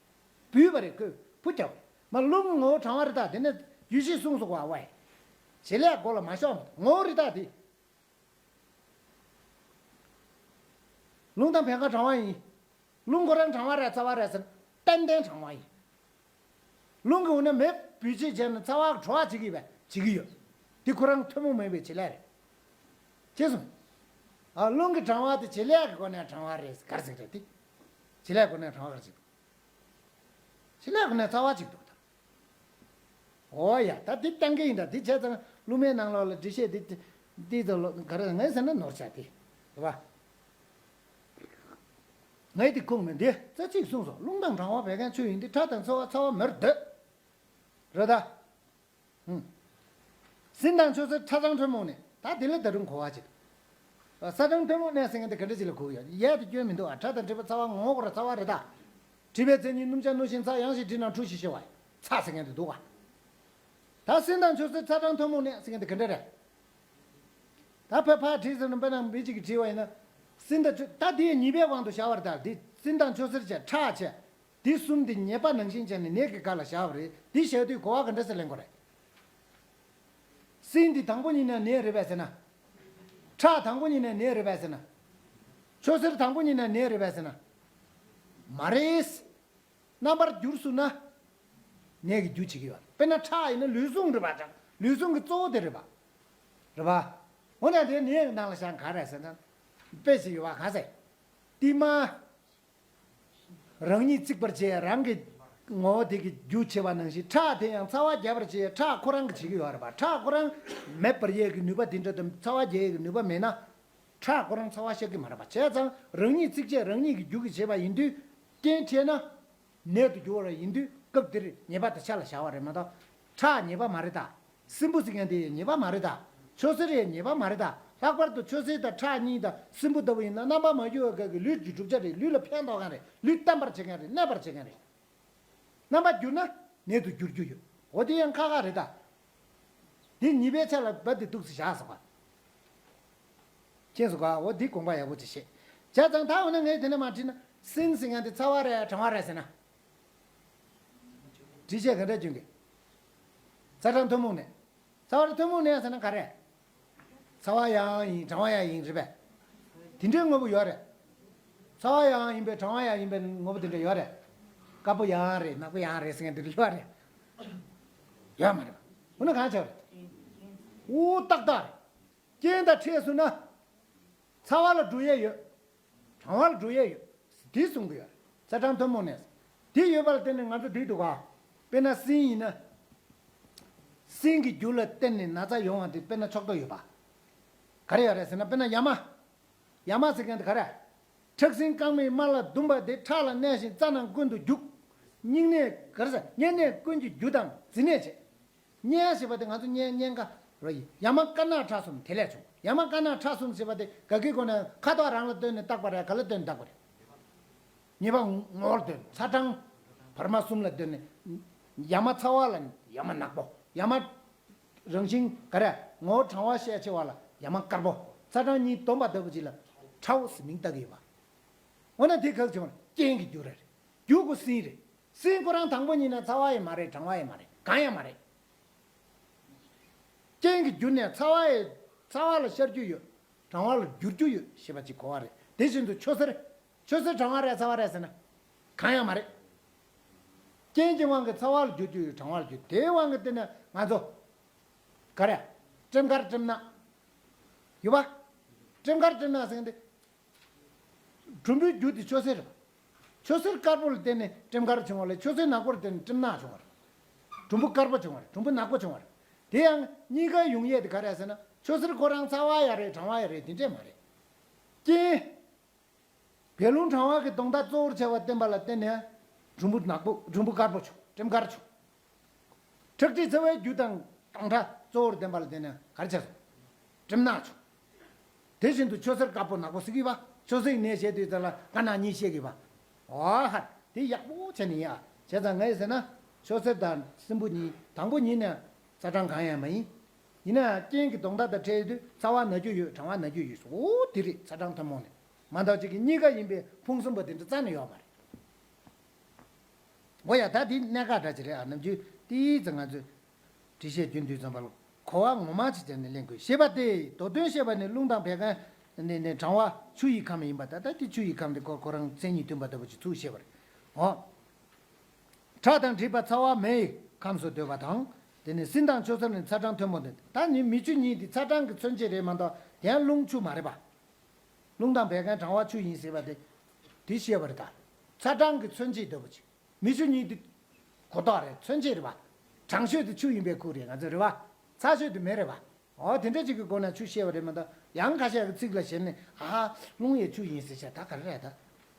བུས་པ་རེད་ཁོས་བུ་རྒྱབ་པ་རེད། མ་རླུང་གི་ངོ་བོ་གྲང་བ་རེད་ད་དེ་ནས་རྒྱུད་བཞི་གསུངས་སོང་བ་ཝའི། བྱེད་ལས་སྒོ་ལ་མ་ཤོག་མ་ངོ་བོ་རེད་ད་དེ། རླུང་དང་བད་ཀན་གྲང་བ་ཡིན། རླུང་ཁོ་རང་གྲང་བ་རེད་ཚ་བ་རེད་ཟེར་ན་ཏན་ཏན་གྲང་བ་ཡིན། རླུང་གི་འོ་ན་མེ་བུས་བྱེད་བྱས་ན་ཚ་བ་དྲོ་བ་བྱེད་ཀྱི་བས་བྱེད་ཀྱི་ཡོད། འདི་ཁོ་རང་ཐུན་མོང་མིན་པའི་བྱེད་ལས་རེད། ཅེས་གསུངས། ཨ་རླུང་གི་གྲང་བ་དེ་བྱེད་ལས་ཀྱི་སྒོ་ནས་གྲང་བ་རེད་ག་རེ་ཟེར་རེད་དེ། བྱེད་ལས་སྒོ་ནས་གྲང་བ་ག་རེ་ཟེར། བྱེད་ལས་སྒོ་ནས་ཚ་བ་གཅིག་འདུག་ད། འོ་ཡ་ད་འདི་གཏན་འཁེལ་ཡིན་ད་འདི་བྱས་ཙང་སློབ་མའི་ནང་ལོགས་ལ་འགྲེལ་བཤད་འདི་འདི་ཚོ་ལོ་ག་རེ་ངས་ཟེར་ན་ནོར་བྱ་དེ་རེད་པ། ངས་འདི་ཁུངས་མེད་འདི་རྩ་གཅིག་གསུངས་སོ། རླུང་དང་གྲང་བ་བད་ཀན་ཆུ་ཡིན་ཏེ། ཁྲག་དང་ཚ་བ་ཚ་བ་མེར་འདོད། རེད་ད། ཧུམ། སྲིན་དང་ཆུ་སེར་ཁྲག་གྲང་ཐུན་མོང་ནི་ད་དེ་ལས་ད་རུང་གོ་བ་ཅིག་ས་གྲང་ཐུན་མོང་ནས་ཟེར་མཁན་དེ་ག་འདྲ་ཅིག་ལ་གོ་གི་ཡོད། ཡས་དེ་སྐྱོན་མི་འདུག་ཨ། ཁྲག་དང་མཁྲིས་པ་ཚ་བ་ངོ་བོ་ཁོ་རང་ཚ་བ་རེད་ད། མཁྲིས་པའི་མཚན་ཉིད་སྣུམ་ཆགས་རྣོ་ཞིང་ཚ། ཡང་ཞིང་དྲིལ་ན་འཁྲུ་ཞིང་གཤེར་བ། ཚ་ཟེར་མཁན་དེ་འདུག་ཨ། ད་སྲིན་དང་ཆུ་སེར་ཁྲག་གྲང་ཐུན་མོང་ནས་ཟེར་མཁན་དེ་ག་འདྲ་རེད། ད་ཕ་ཕ་དྲིས་ཟེར་ན་དཔེར་ན་མི་གཅིག་གིས་དྲིས་པ་ཡིན་ན། སྲིན་དང་ཆུ་ད་དེ་ཉེས་པའི་དབང་དུ་བྱ་བ་རེད་ད། དེ་སྲིན་དང་ཆུ་སེར་བྱས་ཁྲག་བྱས། འདི་གསུམ་འདི་ཉེས་པ་ནང་བཞིན་བྱས་ནས་ནད་ཀྱི་སྒང་ལ་བཞག་པ་རེད། འདི་བཞག་དུས་གོ་བ་ག་འདྲ་སེ་ལེན་དགོས་རེད། སྲིན་འདི་དང་པོ་ཉིད་ནས་ནད་རེད་པས་ཟེར་ན། ཁྲག་དང་པོ་ཉིད་ནས་ནད་རེད་པས་ཟེར་ན། ཆུ་སེར་དང་པོ་ཉིད་ནས་ནད་རེད་པས་ཟེར་ན། མ་རེད། རྣམ་པར་འགྱུར་སོང་ན། ནད་ཀྱི་རྒྱུ་བྱེད་ཀྱི་ཡོད། དཔེར་ན་ཁྲག་ཡིན་ན་ལུས་ཟུངས་རེད་པ། ལུས་ཟུངས་ཀྱི་གཙོ་བོ་དེ་རེད་པ། རེད་པ། འོ་ན་དེ་ནད་ཀྱི་ནང་ལ་བཞག་ག་རེ་ཟེར་ན། དཔེ་ཞིག་ཡོད་པ་གང་ཟེར། ཏིལ་མར། རང་ཉིད་བརྩིགས་པར་བྱས་རང་གི་ངོ་བོ་དེ་གི་རྒྱུ་བྱེད་པ་ནང་བཞིན་ཁྲག་དེ་ཡང་ཚ་བ་རྒྱས་པར་བྱེད་ཡས་ཁྲག་ཁོ་རང་གིས་བྱེད་ཀྱི་ཡོད་རེད་པ། ཁྲག་ཁོ་རང་མེད་པར་ཡས་ཀྱི་ནུས་པ་དེ་འདྲ་དང་ཚ་བ་རྒྱས་ཡས་ཀྱི་ནུས་པ་མེད་ན། ཁྲག་ཁོ་རང་ཚ་བ་གཤེར་གྱི་མ་རེད་པ། བྱས་ཙང་རང་ཉིད་བརྩིགས་བྱས་རང་ཉིད་ཀྱི་རྒྱུ་གིས་བྱས་པ་ཡིན་དུས། རྐྱེན་འཕྲད་ན། ནད་དུ་འགྱུར་བ་ཡིན་དུས་སྐབས་འདིར་ཉེས་པ་དེ་ཆ་ལ་བཞག་པ་རེད་མ་གཏོགས། ཁྲག་ཉེས་པ་མ་རེད་ད། སྲིན་བུ་ཟེར་མཁན་དེ་ཡང་ཉེས་པ་མ་རེད་ད། ཆུ་སེར་ཡང་ཉེས་པ་མ་རེད་ད། ལྷག་པར་དུ་ཆུ་སེར་དང་ཁྲག་གཉིས་དང་སྲིན་བུ་ལྟ་བུ་ཡིན་ན་རྣམ་པར་མ་གྱུར་པའི་སྒང་གི་ལུས་ཀྱི་གྲུབ་ཆ་རེད། ལུས་ལ་ཕན་ཐོགས་མཁན་རེད། ལུས་བརྟན་པར་བྱེད་མཁན་རེད། གནས་པར་བྱེད་མཁན་རེད། རྣམ་པར་གྱུར་ན་ནད་དུ་འགྱུར་རྒྱུ་ཡོད། འོ་དེ་ཡང་ཁག་ཁག་རེད་ད། འདི་ཉེས་པའི་ཆ་ལ་བབས་ཏེ་འདུག་སེ་བཞག་སོང་བ། མཁྱེན་སོང་ག། འོ་འདི་དགོངས་པ་ཡག་པོ་ཅིག་བཞེས། བྱས་ཙང་ད་འོ་ན་ངས་དེ་ནས་མར་དྲིས་ན། སྲིན་ཟེར་མཁན་དེ་ཚ་བ་རེད་གྲང་བ་རེད་ཟེར་ན། འགྲེལ་བཤད་ག་འདྲ་བྱུང་གི། ཚ་གྲང་ཐུན་མོང་ནས། ཚ་བ་ཐུན་མོང་ནས་ཟེར་ན་ག་རེ། ཚ་བ་ཡང་ཡིན་གྲང་བ་ཡང་ཡིན་རེད་པས། དེ་འདྲའི་དངོས་པོ་ཡོད་རེད། ཚ་བ་ཡང་ཡིན་པས་གྲང་བ་ཡང་ཡིན་པའི་དངོས་པོ་དེ་འདྲ་ཡོད་རེད། དཀར་པོ་ཡང་རེད་ནག་པོ་ཡང་རེད་ཟེར་མཁན་དེ་འདྲ་ཡོད་རེད། ཡོད་མ་རེད་པ། འོ་ན་གང་ཆགས་རེད། འོ་ཏག་ཏག་རེད། རྐྱེན་དང་འཕྲད་སོང་ན། ཚ་བ་ལ་འགྲོ་ཡས་ཡོད། གྲང་བ་ལ་འགྲོ་ཡས་ཡོད། འདི་གསུང་གི་ཡོད། ཚ་གྲང་ཐུན་མོང་ནས། འདི་ཡོད་པ་ལ་བརྟེན་ནས་ང་ཚོ་འདི་འདུག་ག། དཔེར་ན་སྲིན་ཡིན་ན། སྲིན་གྱི་རྒྱུ་ལ་བརྟེན་ནས་ན་ཚ་ཡོང་བ་དེ་དཔེར་ན་ཕྱོགས་གཏོགས་ཡོད་པ། ག་རེ་ཡོད་རེད་ཟེར་ན། དཔེར་ན་ཡ་མ། ཡ་མ་ཟེར་མཁན་དེ་ག་རེ། ཁྲག་སྲིན་རྐང་མའི་དམར་ལ་ཟླུམ་པ་དེ་ཁྲག་ལ་གནས་ཤིང་རྩ་རྣམས་ཀུན་ཏུ་རྒྱུག། སྙིང་ནད་ག་རེ་ཟེར། གཉན་ནད་ཀུན་གྱི་རྒྱུ་དང་མཛེ་ནད་བྱེད། གཉན་ཞེས་པ་དེ་ང་ཚོ་གཉན་གཉན་ཁ་རོ་ཡིན། ཡ་མ་དཀར་ནག་ཁྲག་གསུམ་དེ་ལས་བྱུང་། ཡ་མ་དཀར་ནག་ཁྲག་གསུམ་ཞེས་པ་དེ་ག་གི་སྒོ་ནས། ཁ་དོག་རང་ལ་ལྟོས་ནས་བཏགས་པ་རེད། ག་ལ་ལྟོས་ནས་བཏགས་པ་རེད། ཉེས་པ་ངོ་བོར་ལྟོས་ནས། ཚ་གྲང་བར་མ་གསུམ་ལ་ལྟོས་ནས། ཡ་མ་ཚ་བ་ལ་ཡ་མ་ནག་པོ། ཡ་མ་རང་བཞིན་ག་རེ། ངོ་བོ་གྲང་བ་ཤས་ཆེ་བ་ལ་ཡ་མ་དཀར་པོ། ཚ་གྲང་གཉིས་བསྡོམས་པ་ལྟ་བུ་ཅིག་ལ་ཁྲའོ་ཟེར་མིང་བཏགས་ཀྱི་ཡོད་པ། འོ་ན་དེ་ག་ལ་བྱུང་བ། རྐྱེན་གྱི་རྒྱུ་རེད། རྒྱུ་ཁོ་སྲིན་རེད། སྲིན་ཁོ་རང་དང་པོ་ཉིད་ནས་ཚ་བ་ཡང་མ་རེད། གྲང་བ་ཡང་མ་རེད། གང་ཡང་མ་རེད། རྐྱེན་གྱི་རྒྱུ་ནས་ཚ་བ་ཡི། ཚ་བ་ལ་ཤར་རྒྱུ་ཡོད། གྲང་བ་ལ་འགྱུར་རྒྱུ་ཡོད་ཞེས་པ་ཅིག་གོ་བ་རེད། དེ་བཞིན་དུ་ཆུ་སེར། ཆུ་སེར་གྲང་བ་རེད་གསར་བ་རེད་ཟེར་ན། གང་ཡང་མ་རེད། རྐྱེན་གྱི་དབང་གིས་ཚ་བ་ལ་འགྱུར་རྒྱུ་ཡོད། གྲང་བ་ལ་འགྱུར། དེའི་དབང་གིས་བརྟེན་ནས་ང་ཚོ། ག་རེ། སྲིན་དཀར་སྲིན་ནག་ཡོད་པ། སྲིན་དཀར་སྲིན་ནག་ཟེར་མཁན་དེ། གྲུམ་བུའི་རྒྱུ་དེ་ཆུ་སེར་རེད་པ། ཆུ་སེར་དཀར་པོ་ལ་བརྟེན་ནས་སྲིན་དཀར་བྱུང་བ་ལས། ཆུ་སེར་ནག་པོ་ལ་བརྟེན་ནས་སྲིན་ནག་བྱུང་བ་རེད། གྲུམ་བུ་དཀར་པོ་བྱུང་བ་རེད། གྲུམ་བུ་ནག་པོ་བྱུང་བ་རེད། དེ་ཡང་གཉིས་ཀ་ཡོང་ཡས་དེ་ག་རེ་ཟེར་ན། ཆུ་སེར་ཁོ་རང་ཚ་བ་ཡང་རེད། གྲང་བ་ཡང་རེད། དེ་འདྲས་མ་རེད། རྐྱེན། བད་རླུང་གྲང་བ་གི་སྡོང་རྟགས་གཙོ་བོར་བྱ་བ་བསྟན་པ་ལ་བརྟེན་ནས། གྲུམ་བུ་ནག་པོ། གྲུམ་བུ་དཀར་པོ་བྱུང་། སྲིན་དཀར་བྱུང་། ཁྲག་མཁྲིས་ཚ་བའི་རྒྱུ་དང་སྡོང་གྲོགས་གཙོ་བོར་ལྡན་པ་ལ་བརྟེན་ནས་ག་རེ་བྱས་སོང་། སྲིན་ནག་བྱུང་། དེ་བཞིན་དུ་ཆུ་སེར་དཀར་པོ་ནག་པོ་ཟེར་གྱི་ཡོད་པ། ཆུ་སེར་ནད་བཤད་དུས་ཙམ་ལ་དཀར་ནག་གཉིས་བཤད་ཀྱི་ཡོད་པ། འོ་ཧ། དེ་ཡག་པོ་བྱས་ནས་ཡིན་ཨ། བྱས་ཙང་ངས་ཟེར་ན། ཆུ་སེར་དང་སྲིན་བུ་གཉིས་དང་པོ་ཉིད་ནས་ཚ་གྲང་གང་ཡང་མ་ཡིན། ཡིན་ན་ཡང་རྐྱེན་གྱི་སྡོང་རྟགས་དང་འཕྲད་དུས་ཚ་བ་ན་རྒྱུ་ཡོད། གྲང་བ་ན་རྒྱུ་ཡོད། འོ་དེ་རེད། ཚ་གྲང་ཐུན་མོང་ནས། མ་འདྲ་ཅིག་གི་གཉིས་ཀ་ཡིན་པའི་ཕུང་གསུམ་པོ་དེ་འདྲ་རྩ་ནས་ཡོད་མ་རེད། འོ་ཡ། ད་འདི་གནད་འགག་འདྲ་ཅིག་རེད་ཨ། ནམ་རྒྱུན་ཏིས་ཙམ་ང་ཚོས་འགྲེལ་བཤད་རྒྱུན་དུས་ཙམ་པ་ལ་གོ་བ་ངོ་མ་ཅིག་བྱས་ནས་ལེན་དགོས་ཞེས་པ་སྟེ། མདོ་དོན་བཤད་པ་ནི་རླུང་དང་བད་ཀན་ནི་ནི་གྲང་བ་ཆུ་ཡི་ཁམས་ཡིན་པ། ད་ལྟ་དེ་ཆུ་ཡི་ཁམས་དེ་ཁོ་ཁོ་རང་མཚན་ཉིད་མཐུན་པ་ལྟ་བུ་ཅིག་ཚུར་བཤད་པ་རེད། འོ། ཁྲག་དང་མཁྲིས་པ་ཚ་བ་མེ་ཡི་ཁམས་སུ་འདོད་པ་དང་། དེ་ནི་སྲིན་དང་ཆུ་སེར་ནི་ཚ་གྲང་ཐུན་མོང་སྟེ། ད་ནི་མེ་ཆུ་གཉིས་དེ་ཚ་གྲང་གི་མཚོན་བྱེད་རེད་མ་གཏོགས་དེ་ཡང་རླུང་ཆུ་མ་རེད་པ། རླུང་དང་བད་ཀན་གྲང་བ་ཆུ་ཡིན་ཟེར་བ་དེ། དེ་བཤད་པ་རེད་ད། ཚ་གྲང་གི་མཚོན་བྱེད་ལྟ་བུ་ཅིག་མེ་ཆུ་གཉིས་དེ་གོ་རྟོགས་རེད། མཚོན་བྱེད་རེད་པ། གྲང་ཤོས་དེ་ཆུ་ཡིན་པའི་ཁུལ་རེད། ང་ཚོ་རེད་པ། ཚ་ཤོས་དེ་མེ་རེད་པ། འོ་དེ་འདྲ་ཅིག་གི་སྒོ་ནས་ཆུ་བཤད་པ་རེད་མ་གཏོགས། ཡང་ཁ་ཤས་ཀྱི་ཚིག་ལ་ཞེན་ནས་ཨ་ཧ་རླུང་ཡང་ཆུ་ཡིན་ཟེར་བྱས། ད་ག་རེ་རེད་ད།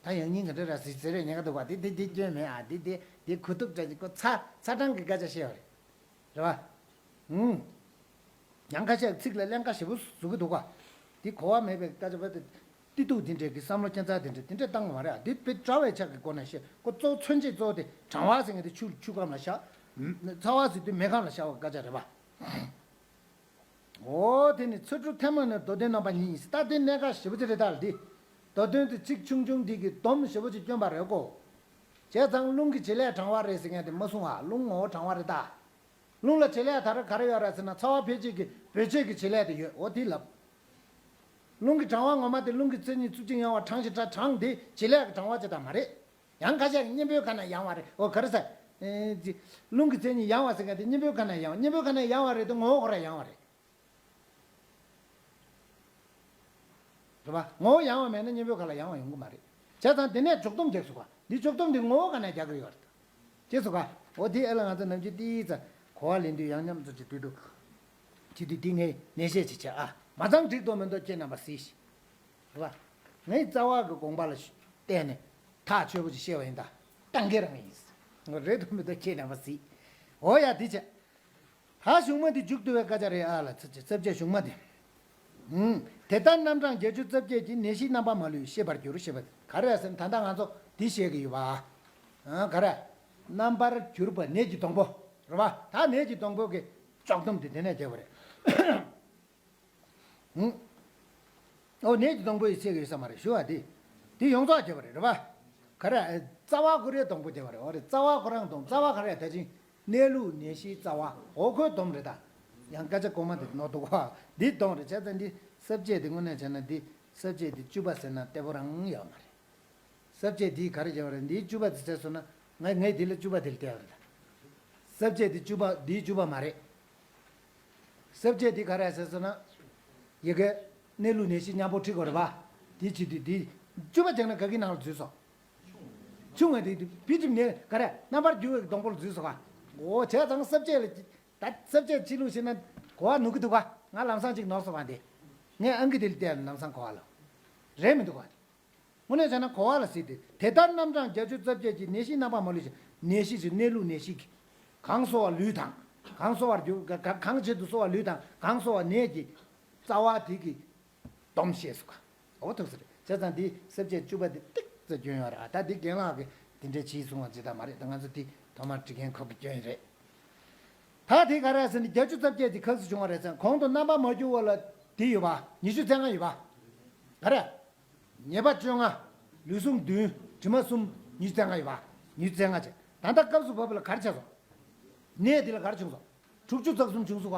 ད་ཡང་སྙིང་ག་འདྲ་རེད་ཟེར་ཟེར་རེད་ཉེན་ཁ་འདུག་ག། དེ་དེ་དེ་སྐྱོན་མེད་ཨ། དེ་དེ་དེ་གོ་ཐུབ་འདྲ་ཅིག་ཁོ་ཚ་ཚ་གྲང་གི་སྐད་ཆ་བཤད་པ་རེད། རེད་པ། ཨུམ། ཡང་ཁ་ཤས་ཚིག་ལ་ཀླན་ཀ་ཞེ་པོ་བཟོ་གི་འདུག་ག། འདི་གོ་བ་མེད་པའི་སྐད་ཆ་བ་དེ། གཏི་ཐུག་དེ་འདྲའི་གི་བསམ་བློ་སྐྱོན་ཚར་དེ་འདྲ་དེ་འདྲ་བཏང་གི་མ་རེད་ཨ། འདི་དཔེ་དྲ་བའི་ཆ་གི་སྒོ་ནས་བཤད། ཁོ་གཙོ་བོ་མཚོན་བྱེད་གཙོ་བོ་དེ་གྲང་བ་ཟེར་མཁན་དེ་ཆུ་ཆུ་ཁམས་ལ་ཤར། ཚ་བ་ཟེར་དུས་མེ་ཁམས་ལ་ཤར་བ་སྐད་ཆ་རེད་པ། འོ་དེ་ནི་ཚིག་འབྲུ་ཐལ་མོ་ནི་མདོ་དོན་རྣམ་པ་གཉིས་ཡིན། ད་དེ་གནད་འགག་ཞེ་པོ་ཅིག་རེད་ད་འདི། མདོ་དོན་དེ་ཚིག་ཆུང་ཆུང་འདི་གི་སྡོམ་ཞེ་པོ་ཅིག་སྐྱོན་པ་རེད་གོ། བྱས་ཙང་རླུང་གི་བྱེད་ལས་གྲང་བ་རེད་ཟེར་མཁན་དེ་མ་གསུང་ཨ། རླུང་ངོ་བོ་གྲང་བ་རེད་ད། རླུང་ལ་བྱེད་ལས་ད་རེས་ག་རེ་ཡོད་རེད་ཟེར་ན། ཚ་བ་འཕེལ་བྱེད་ཀྱི་བེད་སྤྱོད་ཀྱི་བྱེད་ལས་དེ་ཡོད། འོ་དེ་ལབ། རླུང་གི་གྲང་བ་ངོ་མ་དེ་རླུང་གི་མཚན་ཉིད་རྩུབ་ཅིང་ཡང་བ་གྲང་ཞིང་སྐྲག་གྲང་དེ་བྱེད་ལས་ཀྱི་གྲང་བ་ཅིག་ད་མ་རེད། ཡང་ཁ་ཤས་ཀྱིས་གཉེན་པོའི་ཁ་ན་ཡང་བ་རེད། འོ་ག་རེ་ཟེར། ཨེ་ཅི། རླུང་གི་མཚན་ཉིད་ཡང་བ་ཟེར་མཁན་དེ་གཉེན་པོའི་ཁ་ན་ཡང་། གཉེན་པོའི་ཁ་ན་ཡང་བ་རེད་དེ་ངོ་བོ་ཁོ་རང་ཡང་བ་རེད། རེད་པ། ངོ་བོ་ཡང་བ་མེད་ན་གཉེན་པོའི་ཁ་ལ་ཡང་བ་ཡོང་གི་མ་རེད། བྱས་ཙང་དེ་ནས་འཇོག་སྡོམ་རྒྱག་ཟེར་བ། འདི་འཇོག་སྡོམ་འདི་ངོ་བོ་ག་ནས་རྒྱག་གི་ཡོད་རེད། ཅེས་སོ་ག། འོ་དེ་ཨེ་ལ་ང་ཚོ་ནམ་རྒྱུན་ཏིས་ཙམ་གོ་བ་ལེན་དུས་ཡང་མཉམ་ཚོ་ཅིག་དུས་དུ། ཅི་དུས་དེ་ངས་ནན་བཤད་ཅིག་བྱས་ཨ། མ་ཚང་འགྲིག་འདུག་མི་འདུག་ཁྱེད་རྣམ་པ་གཟིགས་ཤིག། རེད་པ། ངས་རྩ་བ་གི་དགོངས་པ་ལ་བལྟས་ནས་ཐག་ཆོད་པོ་ཅིག་བཤད་པ་ཡིན་ད། གཏན་འཁེལ་རང་ཡིན། རེད་འདུག་མི་འདུག་ཁྱེད་རྣམ་པ་གཟིགས། འོ་ཡ་དེ་བྱས། ད་གཞུང་མ་འདི་མཇུག་བསྡུ་བའི་སྐད་ཆ་རེད་ཨ་ལ། ཚིགས་བཅད་གཞུང་མ་འདི། ཨུམ། དེ་ལྟར་རྣམ་གྲངས་བརྒྱད་ཅུ་རྩ་བརྒྱད་ཀྱི་ནད་གཞིའི་རྣམ་པ་མ་ལུས་ཤེས་པར་འགྱུར་ཞེས་པ་ག་རེ་རེད་ཟེར་ན། ད་ལྟ་ང་ཚོ་འདི་བཤད་ཀྱི་ཡོད་པ། ཨ་ག་རེ། རྣམ་པར་གྱུར་པ་ནད་ཀྱི་སྡོང་པོ། རེད་པ། ད་ནད་ཀྱི་སྡོང་པོ་གི་འཇོག་སྡོམ་འདི་དེ་ནས་རྒྱག་པ་རེད། ཨུམ། ཨོ་ནད་ཀྱི་སྡོང་པོ་ཡི་ཚིག་ཡོད་ས་མ་རེད་ཞུ་བ་དེ། དེ་ཡོངས་རྫོགས་བརྗོད་པ་རེད། རེད་པ། ག་རེ། རྩ་བ་ཁོ་རའི་སྡོང་པོ་བརྗོད་པ་རེད། ཨོ་རེད། རྩ་བ་ཁོ་རང་སྡོང་། རྩ་བ་ག་རེ་ད་ཅིང་གནས་ལུགས་ནད་གཞིའི་རྩ་བ། ཨོ་ཁོའི་སྡོམ་རེད་ད། ཡང་སྐད་ཆ་གོང་མ་དེ་ནོར་འདུག་ག་འདི་སྡོམ་རེད། བྱས་ཙང་འདི་ས་བཅད་དེ་དངོས་གནས་བྱས་ན་འདི་ས་བཅད་དེ་བཅུ་པ་ཟེར་ན་བདེ་པོ་རང་ཡོད་མ་རེད། ས་བཅད་འདིའི་ག་རེ་བྱས་པ་རེད། འདིའི་བཅུ་པ་དེ་ཟེར་སོང་ན་ང་ངས་འདི་ལ་བཅུ་པ་དེ་ལ་བལྟས་པ་རེད་ད། ས་བཅད་འདི་བཅུ་པ། འདིའི་བཅུ་པ་མ་རེད། ས་བཅད་འདི་ག་རེ་ཟེར་སོང་ན། ཡི་གེ་གནས་ལུགས་ནད་གཞི་མཉམ་པོ་ཁྲིད་དགོས་རེད་པ། འདི་བྱེད་དུས་འདི་བཅུ་པ་བྱས་ན་ག་གི་ནང་ལ་འཛུལ་སོང་། ཆུང་བ་འདི་བི་ཏིབ་ནས་ག་རེ་རྣམ་པར་འགྱུར་བའི་སྡོང་པོ་ལ་འཛུལ་སོང་ག་འོ་བྱས་ཙང་ས་བཅད་ལ་ད་ས་བཅད་ཕྱི་ལུགས་བྱས་ན་གོ་བ་ནོར་གི་འདུག་ག་ང་ལམ་སང་ཅིག་ནོར་སོང་བ་འདི། ངས་ཨང་ཀི་དེ་ལ་བལྟས་ལམ་སང་གོ་བ་ལོ། རེད་མི་འདུག་ག་དངོས་གནས་བྱས་ན་གོ་བ་ལ་གཟིགས་ཏེ། དེ་ལྟར་རྣམ་གྲངས་བརྒྱད་ཅུ་རྩ་བརྒྱད་ཀྱི་ནད་གཞིའི་རྣམ་པ་མ་ལུས་ཤིང་། ནད་གཞི་ཞེས་གནས་ལུགས་ནད་གཞི་གི། གང་གསོ་བ་ལུས་དང་། གང་གསོ་བར་འགྱུར། ག་ག་གང་བྱེད་དུ་གསོ་བ་ལུས་དང་། གང་གསོ་བ་ནད་ཀྱི་རྩ་བ་དེ་གི་སྡོམ་ཤེས་སུ་ག་འོ་ཐུག་ས་རེད། བྱས་ཙང་འདི་ས་བཅད་བཅུ་པ་འདི་ཏིག་ཙམ་སྐྱོན་ཡོད་རེད། ད་འདི་རྒན་ལགས་ཀྱིས་འདི་འདྲའི་བྱས་གསུང་བ་ཅི་ལྟར་མ་རེད། ད་ང་ཚོ་འདི་ཐོག་མར་འབྲི་མཁན་ཁོ་གི་སྐྱོན་རེད། ད་དེ་ག་རེ་ཟེར་ན་བརྒྱད་ཅུ་རྩ་བརྒྱད་དེ་ག་ཚོད་བྱུང་བ་རེད་ཟེར་ན། གོང་དུ་རྣམ་པ་མ་གྱུར་བ་ལ་དེ་ཡོད་པ། ཉི་ཤུ་རྩ་ལྔ་ཡོད་པ། ག་རེ། ཉེས་པ་བཅོ་ལྔ། ལུས་ཟུངས་བདུན། དྲི་མ་གསུམ། ཉི་ཤུ་རྩ་ལྔ་ཡོད་པ། ཉི་ཤུ་རྩ་ལྔ་བྱས། ད་ལྟ་སྐབས་སུ་བབས་པ་ལ་ག་རེ་བྱས་སོང་། ནད་འདི་ལ་ག་རེ་བྱུང་སོང་། དྲུག་ཅུ་རྩ་གསུམ་བྱུང་སོང་ག་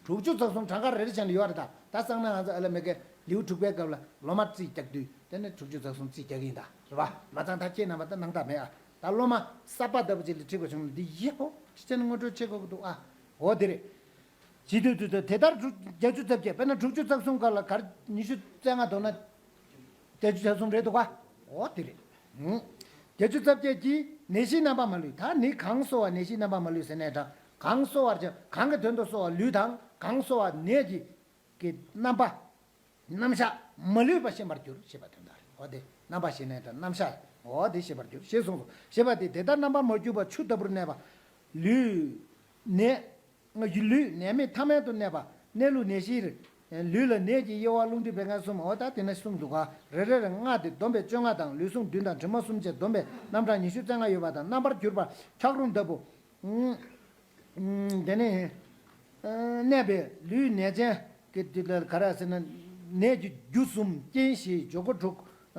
དྲུག་ཅུ་རྩ་གསུམ་གྲངས་ཀ་རེ་རེ་བྱས་ནས་ཡོད་རེད་ད། ད་སང་ན་ང་ཚོ་ཨ་ལ་མེ་ཀའི་ལེའུ་དྲུག་པའི་སྐབས་ལ་སློབ་མ་རྩིས་རྒྱག་དུས་དེ་ནས་དྲུག་ཅུ་རྩ་གསུམ་རྩིས་རྒྱག་གི་ཡིན་ད། རེད་པ། མ་ཚང་ད་ཁྱེད་རྣམ་པ་ད་སྣང་དག་མེད་ཨ། ད་སློབ་མ་གསར་པ་ལྟ་བུ་ཅིག་ལ་ཁྲིད་པ་བྱུང་ན་འདི་ཡག་པོ་ཅི་བྱས་ནས་ངོ་སྤྲོད་བྱེད་དགོས་ཀྱི་འདུག་ཨ། འོ་དེ་རེད། བྱེད་དུས་དུས་དུ་དེ་ལྟར་དྲུག་བརྒྱད་ཅུ་རྩ་བརྒྱད། དཔེར་ན་དྲུག་ཅུ་རྩ་གསུམ་སྐབས་ལ་གར་ཉི་ཤུ་རྩ་ལྔ་བསྡོམས་ན་བརྒྱད་ཅུ་རྩ་གསུམ་རེད་འདུག་ག་འོ་དེ་རེད། ཧུམ། བརྒྱད་ཅུ་རྩ་བརྒྱད་ཀྱི་ནད་གཞིའི་རྣམ་པ་མ་ལུས། ད་ནི་གང་གསོ་བ་ནད་གཞིའི་རྣམ་པ་མ་ལུས་ཟེར་ནས་དྲངས། གང་གསོ་བར་བྱ། གང་གི་དོན་དུ་གསོ་བ་ལུས་དང་། གང་གསོ་བ་ནད་ཀྱི་ཀྱི་རྣམ་པ། རྣམ་གཞག་མ་ལུས་པ་ཤེས་པར་འགྱུར་ཞེས་པ་དོན་དག་རེད། འོ་དེ་རྣམ་པ་ཤེས་ནས་དང་རྣམ་གཞག་འོ་དེ་ཤེས་པར་འགྱུར་ཞེས་གསུངས་སོ། ཞེས་པ་དེ་དེ་ལྟར་རྣམ་པ་མ་གྱུར་པ་ཆུ་ལྟ་བུར་གནས་པ། ལུས་ནད། ལུས་ནད་མེད་ཐ་མལ་དུ་གནས་པ། གནས་ལུགས་ནད་གཞིར། ལུས་ལ་ནད་ཀྱི་དབྱེ་བ་རླུང་མཁྲིས་བད་ཀན་གསུམ། འོ་ད་དེ་ནས་གསུངས་འདུག་ག་རེ་རེ་རེ་ལྔ་སྟེ་བསྡོམས་པས་བཅོ་ལྔ་དང་། ལུས་ཟུངས་བདུན་དང་དྲི་མ་གསུམ་བཅས་བསྡོམས་པས་རྣམ་གྲངས་ཉི་ཤུ་རྩ་ལྔ་ཡོད་པ་དང་། རྣམ་པར་གྱུར་པ་འཁྱགས་རོམ་ལྟ་བུ། དེ་ནས་གནས་པའི་ལུས་ནད་ཅན་གྱི་དེ་ལ་ག་རེ་ཟེར་ན། ནད་ཀྱི་རྒྱུ་གསུམ། རྐྱེན་བཞི། འཇུག་སྒོ་དྲུག་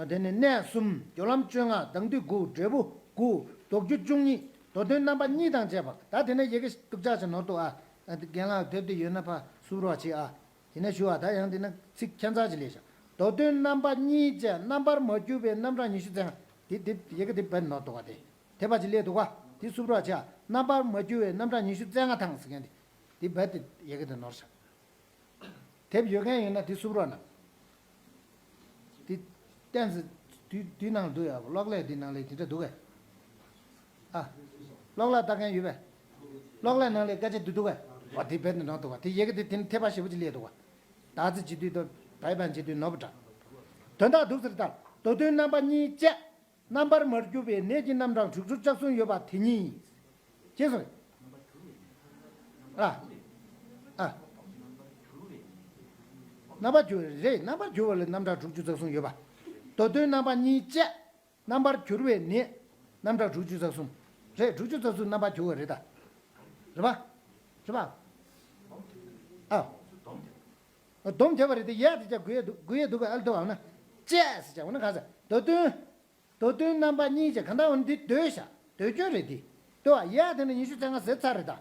དེ་ནས་གནས་གསུམ། སྦྱོར་ལམ་བཅོ་ལྔ། ལྡང་དུས་དགུ། འབྲས་བུ་དགུ། ལྡོག་རྒྱུ་བཅུ་གཉིས། མདོ་དོན་རྣམ་པ་གཉིས་དང་བཅས་པ། ད་དེ་ནས་ཡི་གེ་སྡུག་ཅག་ཅིག་ནོར་འདུག་ཨ། རྒན་ལགས་དེབ་དེ་ཡོད་ན་ཕར་བསུབ་རོགས་བྱེད་ཨ། དེ་ནས་ཞུ་བ་ད་ཡང་དེ་ན་ཚིག་ཁྱད་མཚར་ཅིག་སླེབས་ཤག་མདོ་དོན་རྣམ་པ་གཉིས་བཅས་རྣམ་པར་མ་གྱུར་པའི་རྣམ་གྲངས་ཉི་ཤུ་རྩ་ལྔ། དེ་དེ་ཡི་གེ་དེ་བེད་ནོར་འདུག་ག་དེ། དེ་བ་ཅིག་སླེབས་འདུག་ག་དེ་བསུབ་རོགས་བྱས་ཨ། རྣམ་པར་མ་གྱུར་པའི་རྣམ་གྲངས་ཉི་ཤུ་རྩ་ལྔ་དང་ཟེར་མཁན་དེ། དེ་བེད་དེ་ཡི་གེ་དེ་ནོར་ཤག་དེབ་ཡོད་མཁན་ཡོད་ན་དེ་བསུབ་རོགས་གནང་། དེ་གཏན་ཚིགས་དུས་དུས་ནང་འདུག་ཡ། གློག་ཀླད་དེ་ནང་ལས་དེ་འདྲ་འདུག་གས། ཨ། གློག་ཀླད་ལྟ་མཁན་ཡོད་པས། གློག་ཀླད་ནང་ལས་སྐད་ཆ་འདི་འདུག་གས། བ་དེ་བེད་ནས་ནོར་འདུག་བ། དེ་ཡི་གེ་དེ་དེ་ནི་ཐེ་བ་ཞེ་པོ་ཅིག་སླེབས་འདུག་བ། ད་ཚིག་བྱེད་དུས་དང་བའི་བན་བྱེད་དུས་ནོར་བུ་འདྲ། དོན་དག་འདུག་ཟེར་ལྟར་མདོ་དོན་རྣམ་པ་གཉིས་བཅས། རྣམ་པར་མར་གྱུར་པའི་ནད་ཀྱི་རྣམ་གྲངས་དྲུག་ཅུ་རྩ་གསུམ་ཡོད་པ་དེ་ཉིད། ཅེས་སོ། ཨ། ཨ། རྣམ་པར་གྱུར་རེད། རྣམ་པར་གྱུར་བ་ལ་རྣམ་གྲངས་དྲུག་ཅུ་རྩ་གསུམ་ཡོད་པ། མདོ་དོན་རྣམ་པ་གཉིས་བཅས། རྣམ་པར་གྱུར་པའི་ནད། རྣམ་གྲངས་དྲུག་ཅུ་རྩ་གསུམ། རེད། དྲུག་ཅུ་རྩ་གསུམ་རྣམ་པར་གྱུར་བ་རེད་ད། རེད་པ། རེད་པ། ཨ། སྡོམ་བརྒྱབ་པ་རེད་དེ། ཡ་དེ་ཅག་དགོས་ཡ་འདུག་དགོས་ཡ་འདུག་ག་ཨ་ལ་དུ་བ་ན། བཅས་ཟེར་ཅག་འོ་ན་ག་ཟེར། མདོ་དོན། མདོ་དོན་རྣམ་པ་གཉིས་ཀྱི་གང་ལྟར་འོ་ན་འདི་ཟློས་བྱ། ཟློས་སྐྱོན་རེད་དེ། ལྟོས་པ། ཡ་དེ་ནི་ཉི་ཤུ་རྩ་ལྔ་ཟེར་ཚར་རེད་ད།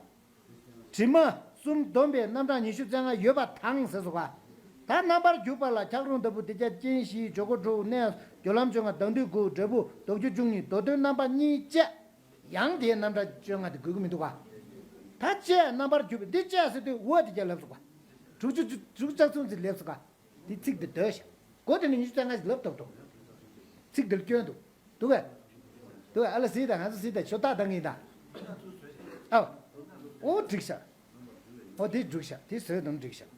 དྲི་མ་གསུམ་བསྡོམས་པའི་རྣམ་གྲངས་ཉི་ཤུ་རྩ་ལྔ་ཡོད་པ་དང་ཟེར་སོ་ག་ད་རྣམ་པར་གྱུར་པ་ལ་འཁྱགས་རོམ་ལྟ་བུ་དེ་ཀྱང་རྐྱེན་བཞི། འཇུག་སྒོ་དྲུག་གནས། སྦྱོར་ལམ་བཅོ་ལྔ། ལྡང་དུས་དགུ། འབྲས་བུ་ལྡོག་རྒྱུ་བཅུ་གཉིས། མདོ་དོན་རྣམ་པ་གཉིས་བཅས། ཡང་དེའི་རྣམ་གྲངས་བཅོ་ལྔ་དེ་དགོས་ཀྱི་མི་འདུག་ག་ད་བཅས་རྣམ་པར་གྱུར་པའི་འདི་བཅས་ཟེར་དུས་འོ་དེ་ཀྱང་ལབ་སོ་ག་དྲུག་ཅུ་དྲུག་ཅུ་རྩ་གསུམ་ཟེར་ལབ་སོ་ག་འདི་ཚིག་འདི་ཟློས་བྱ། གོ་དེ་ནི་ཉི་ཤུ་རྩ་ལྔ་ཞིག་ལབ་ཐུབ་འདུག་ཚིག་འདིར་སྐྱོན་འདུག་འདུག་གས། འདུག་གས། ཨ་ལ་གཟིགས་དང་། ང་ཚོ་གཟིགས་དང་། ཞོ་ཏག་ཏག་ཡིན་ད། ཨ། ཨོ་འགྲིག་ཤག་ཨོ་དེ་འགྲིག་ཤག་དེ་བཟོས་དང་འགྲིག་ཤག་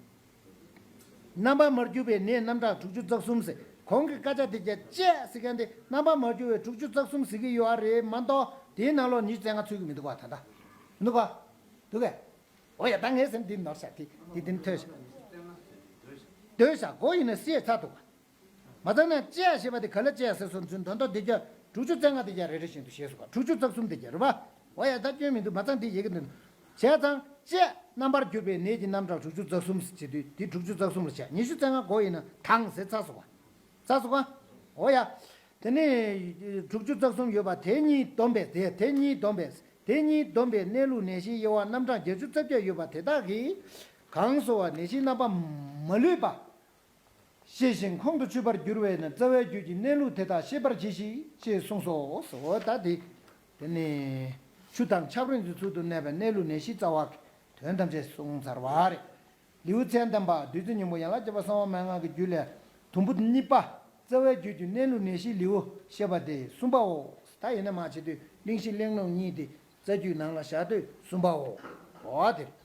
རྣམ་པར་མ་གྱུར་པའི་ནད་རྣམ་གྲངས་དྲུག་ཅུ་རྩ་གསུམ་ཟེར། གོང་གི་སྐད་ཆ་དེ་རྒྱ་བཅས་ཟེར་མཁན་དེ་རྣམ་པར་མ་གྱུར་པའི་དྲུག་ཅུ་རྩ་གསུམ་ཟེར་གྱི་ཡོད་རེད་མ་གཏོགས། དེའི་ནང་ལོགས་ཉི་ཤུ་རྩ་ལྔ་ཚུད་ཀྱི་མི་འདུག་ག་ད་ལྟ། འདུག་ག་འདུག་གས། ཨོ་ཡ། ད་ངས་ཟེར་འདི་ནོར་ཤག་དེ་དེ་དེ་ཐོས་ཤག་ཟློས་བྱ། གོ་ཡིན་ན་བཤད་ཚར་འདུག་ག་མ་ཚང་ན་བཅས་ཞེས་པ་དེ་ག་ལ་བཅས་ཟེར་སོང་ཚུལ་མདོ་མདོ་དེ་རྒྱ་དྲུག་ཅུ་རྩ་ལྔ་དེ་རྒྱ་རེ་རེ་བཞིན་དུ་ཞེས་སོ་ག་དྲུག་ཅུ་རྩ་གསུམ་དེ་རྒྱ་རེད་པ། ཨོ་ཡ། ད་སྐྱོན་མི་འདུག་མ་ཚང་དེ་ཡི་གེ་འདི། བྱས་ཙང་བཅས་རྣམ་པར་གྱུར་པའི་ནད་ཀྱི་རྣམ་གྲངས་དྲུག་ཅུ་རྩ་གསུམ་ཟེར་དུས་དེ་དྲུག་ཅུ་རྩ་གསུམ་ལ་བྱས། ཉི་ཤུ་རྩ་ལྔ་གོ་ཡིན་ན་དང་ཟེར་ཚར་སོང་བ། ཚར་སོང་བ། འོ་ཡ། དེ་ནས་དྲུག་ཅུ་རྩ་གསུམ་ཡོད་པ་དེ་གཉིས་བསྡོམས་པས་དེ་དེ་གཉིས་བསྡོམས་པས་དེ་གཉིས་བསྡོམས་པས་གནས་ལུགས་ནད་གཞིའི་དབྱེ་བ་རྣམ་གྲངས་བརྒྱད་ཅུ་རྩ་བརྒྱད་ཡོད་པ་དེ་དག་གིས་གང་གསོ་བ་ནད་གཞིའི་རྣམ་པ་མ་ལུས་པ། ཤེས་ཤིང་ཁོང་དུ་ཆུད་པར་འགྱུར་བས་ན་རྩ་བའི་རྒྱུད་ཀྱི་གནས་ལུགས་དེ་དག་ཤེས་པར་གྱིས་ཤིག་ཅེས་གསུངས་སོ། ཟེར་བ་ད་དེ། དེ་ནི་ཆུ་དང་ཆབ་རིམ་གྱི་ཚུལ་དུ་གནས་པའི་གནས་ལུགས་ནད་གཞིའི་རྩ་བ་གི་དོན་ཐམས་ཅད་གསུངས་ཚར་བ་རེད། ལེའུ་ཚན་བདུན་པ་བདུད་རྩི་སྙིང་པོ་ཡན་ལག་བརྒྱད་པ་གསང་བ་མན་ངག་གི་རྒྱུད་ལས་དུམ་བུ་གཉིས་པ། རྩ་བའི་རྒྱུད་ཀྱི་གནས་ལུགས་ནད་གཞིའི་ལེའུ་བཤད་པ་དེ་གསུམ་པའོ། ད་ཡིན་ན་མ་བྱེད་དུས་གླེང་གཞི་གླེང་ལུགས་གཉིས་དེ་རྩ་རྒྱུད་ནང་ལ་བཞག་དུས་གསུམ་པའོ། འོ་དེ་རེད།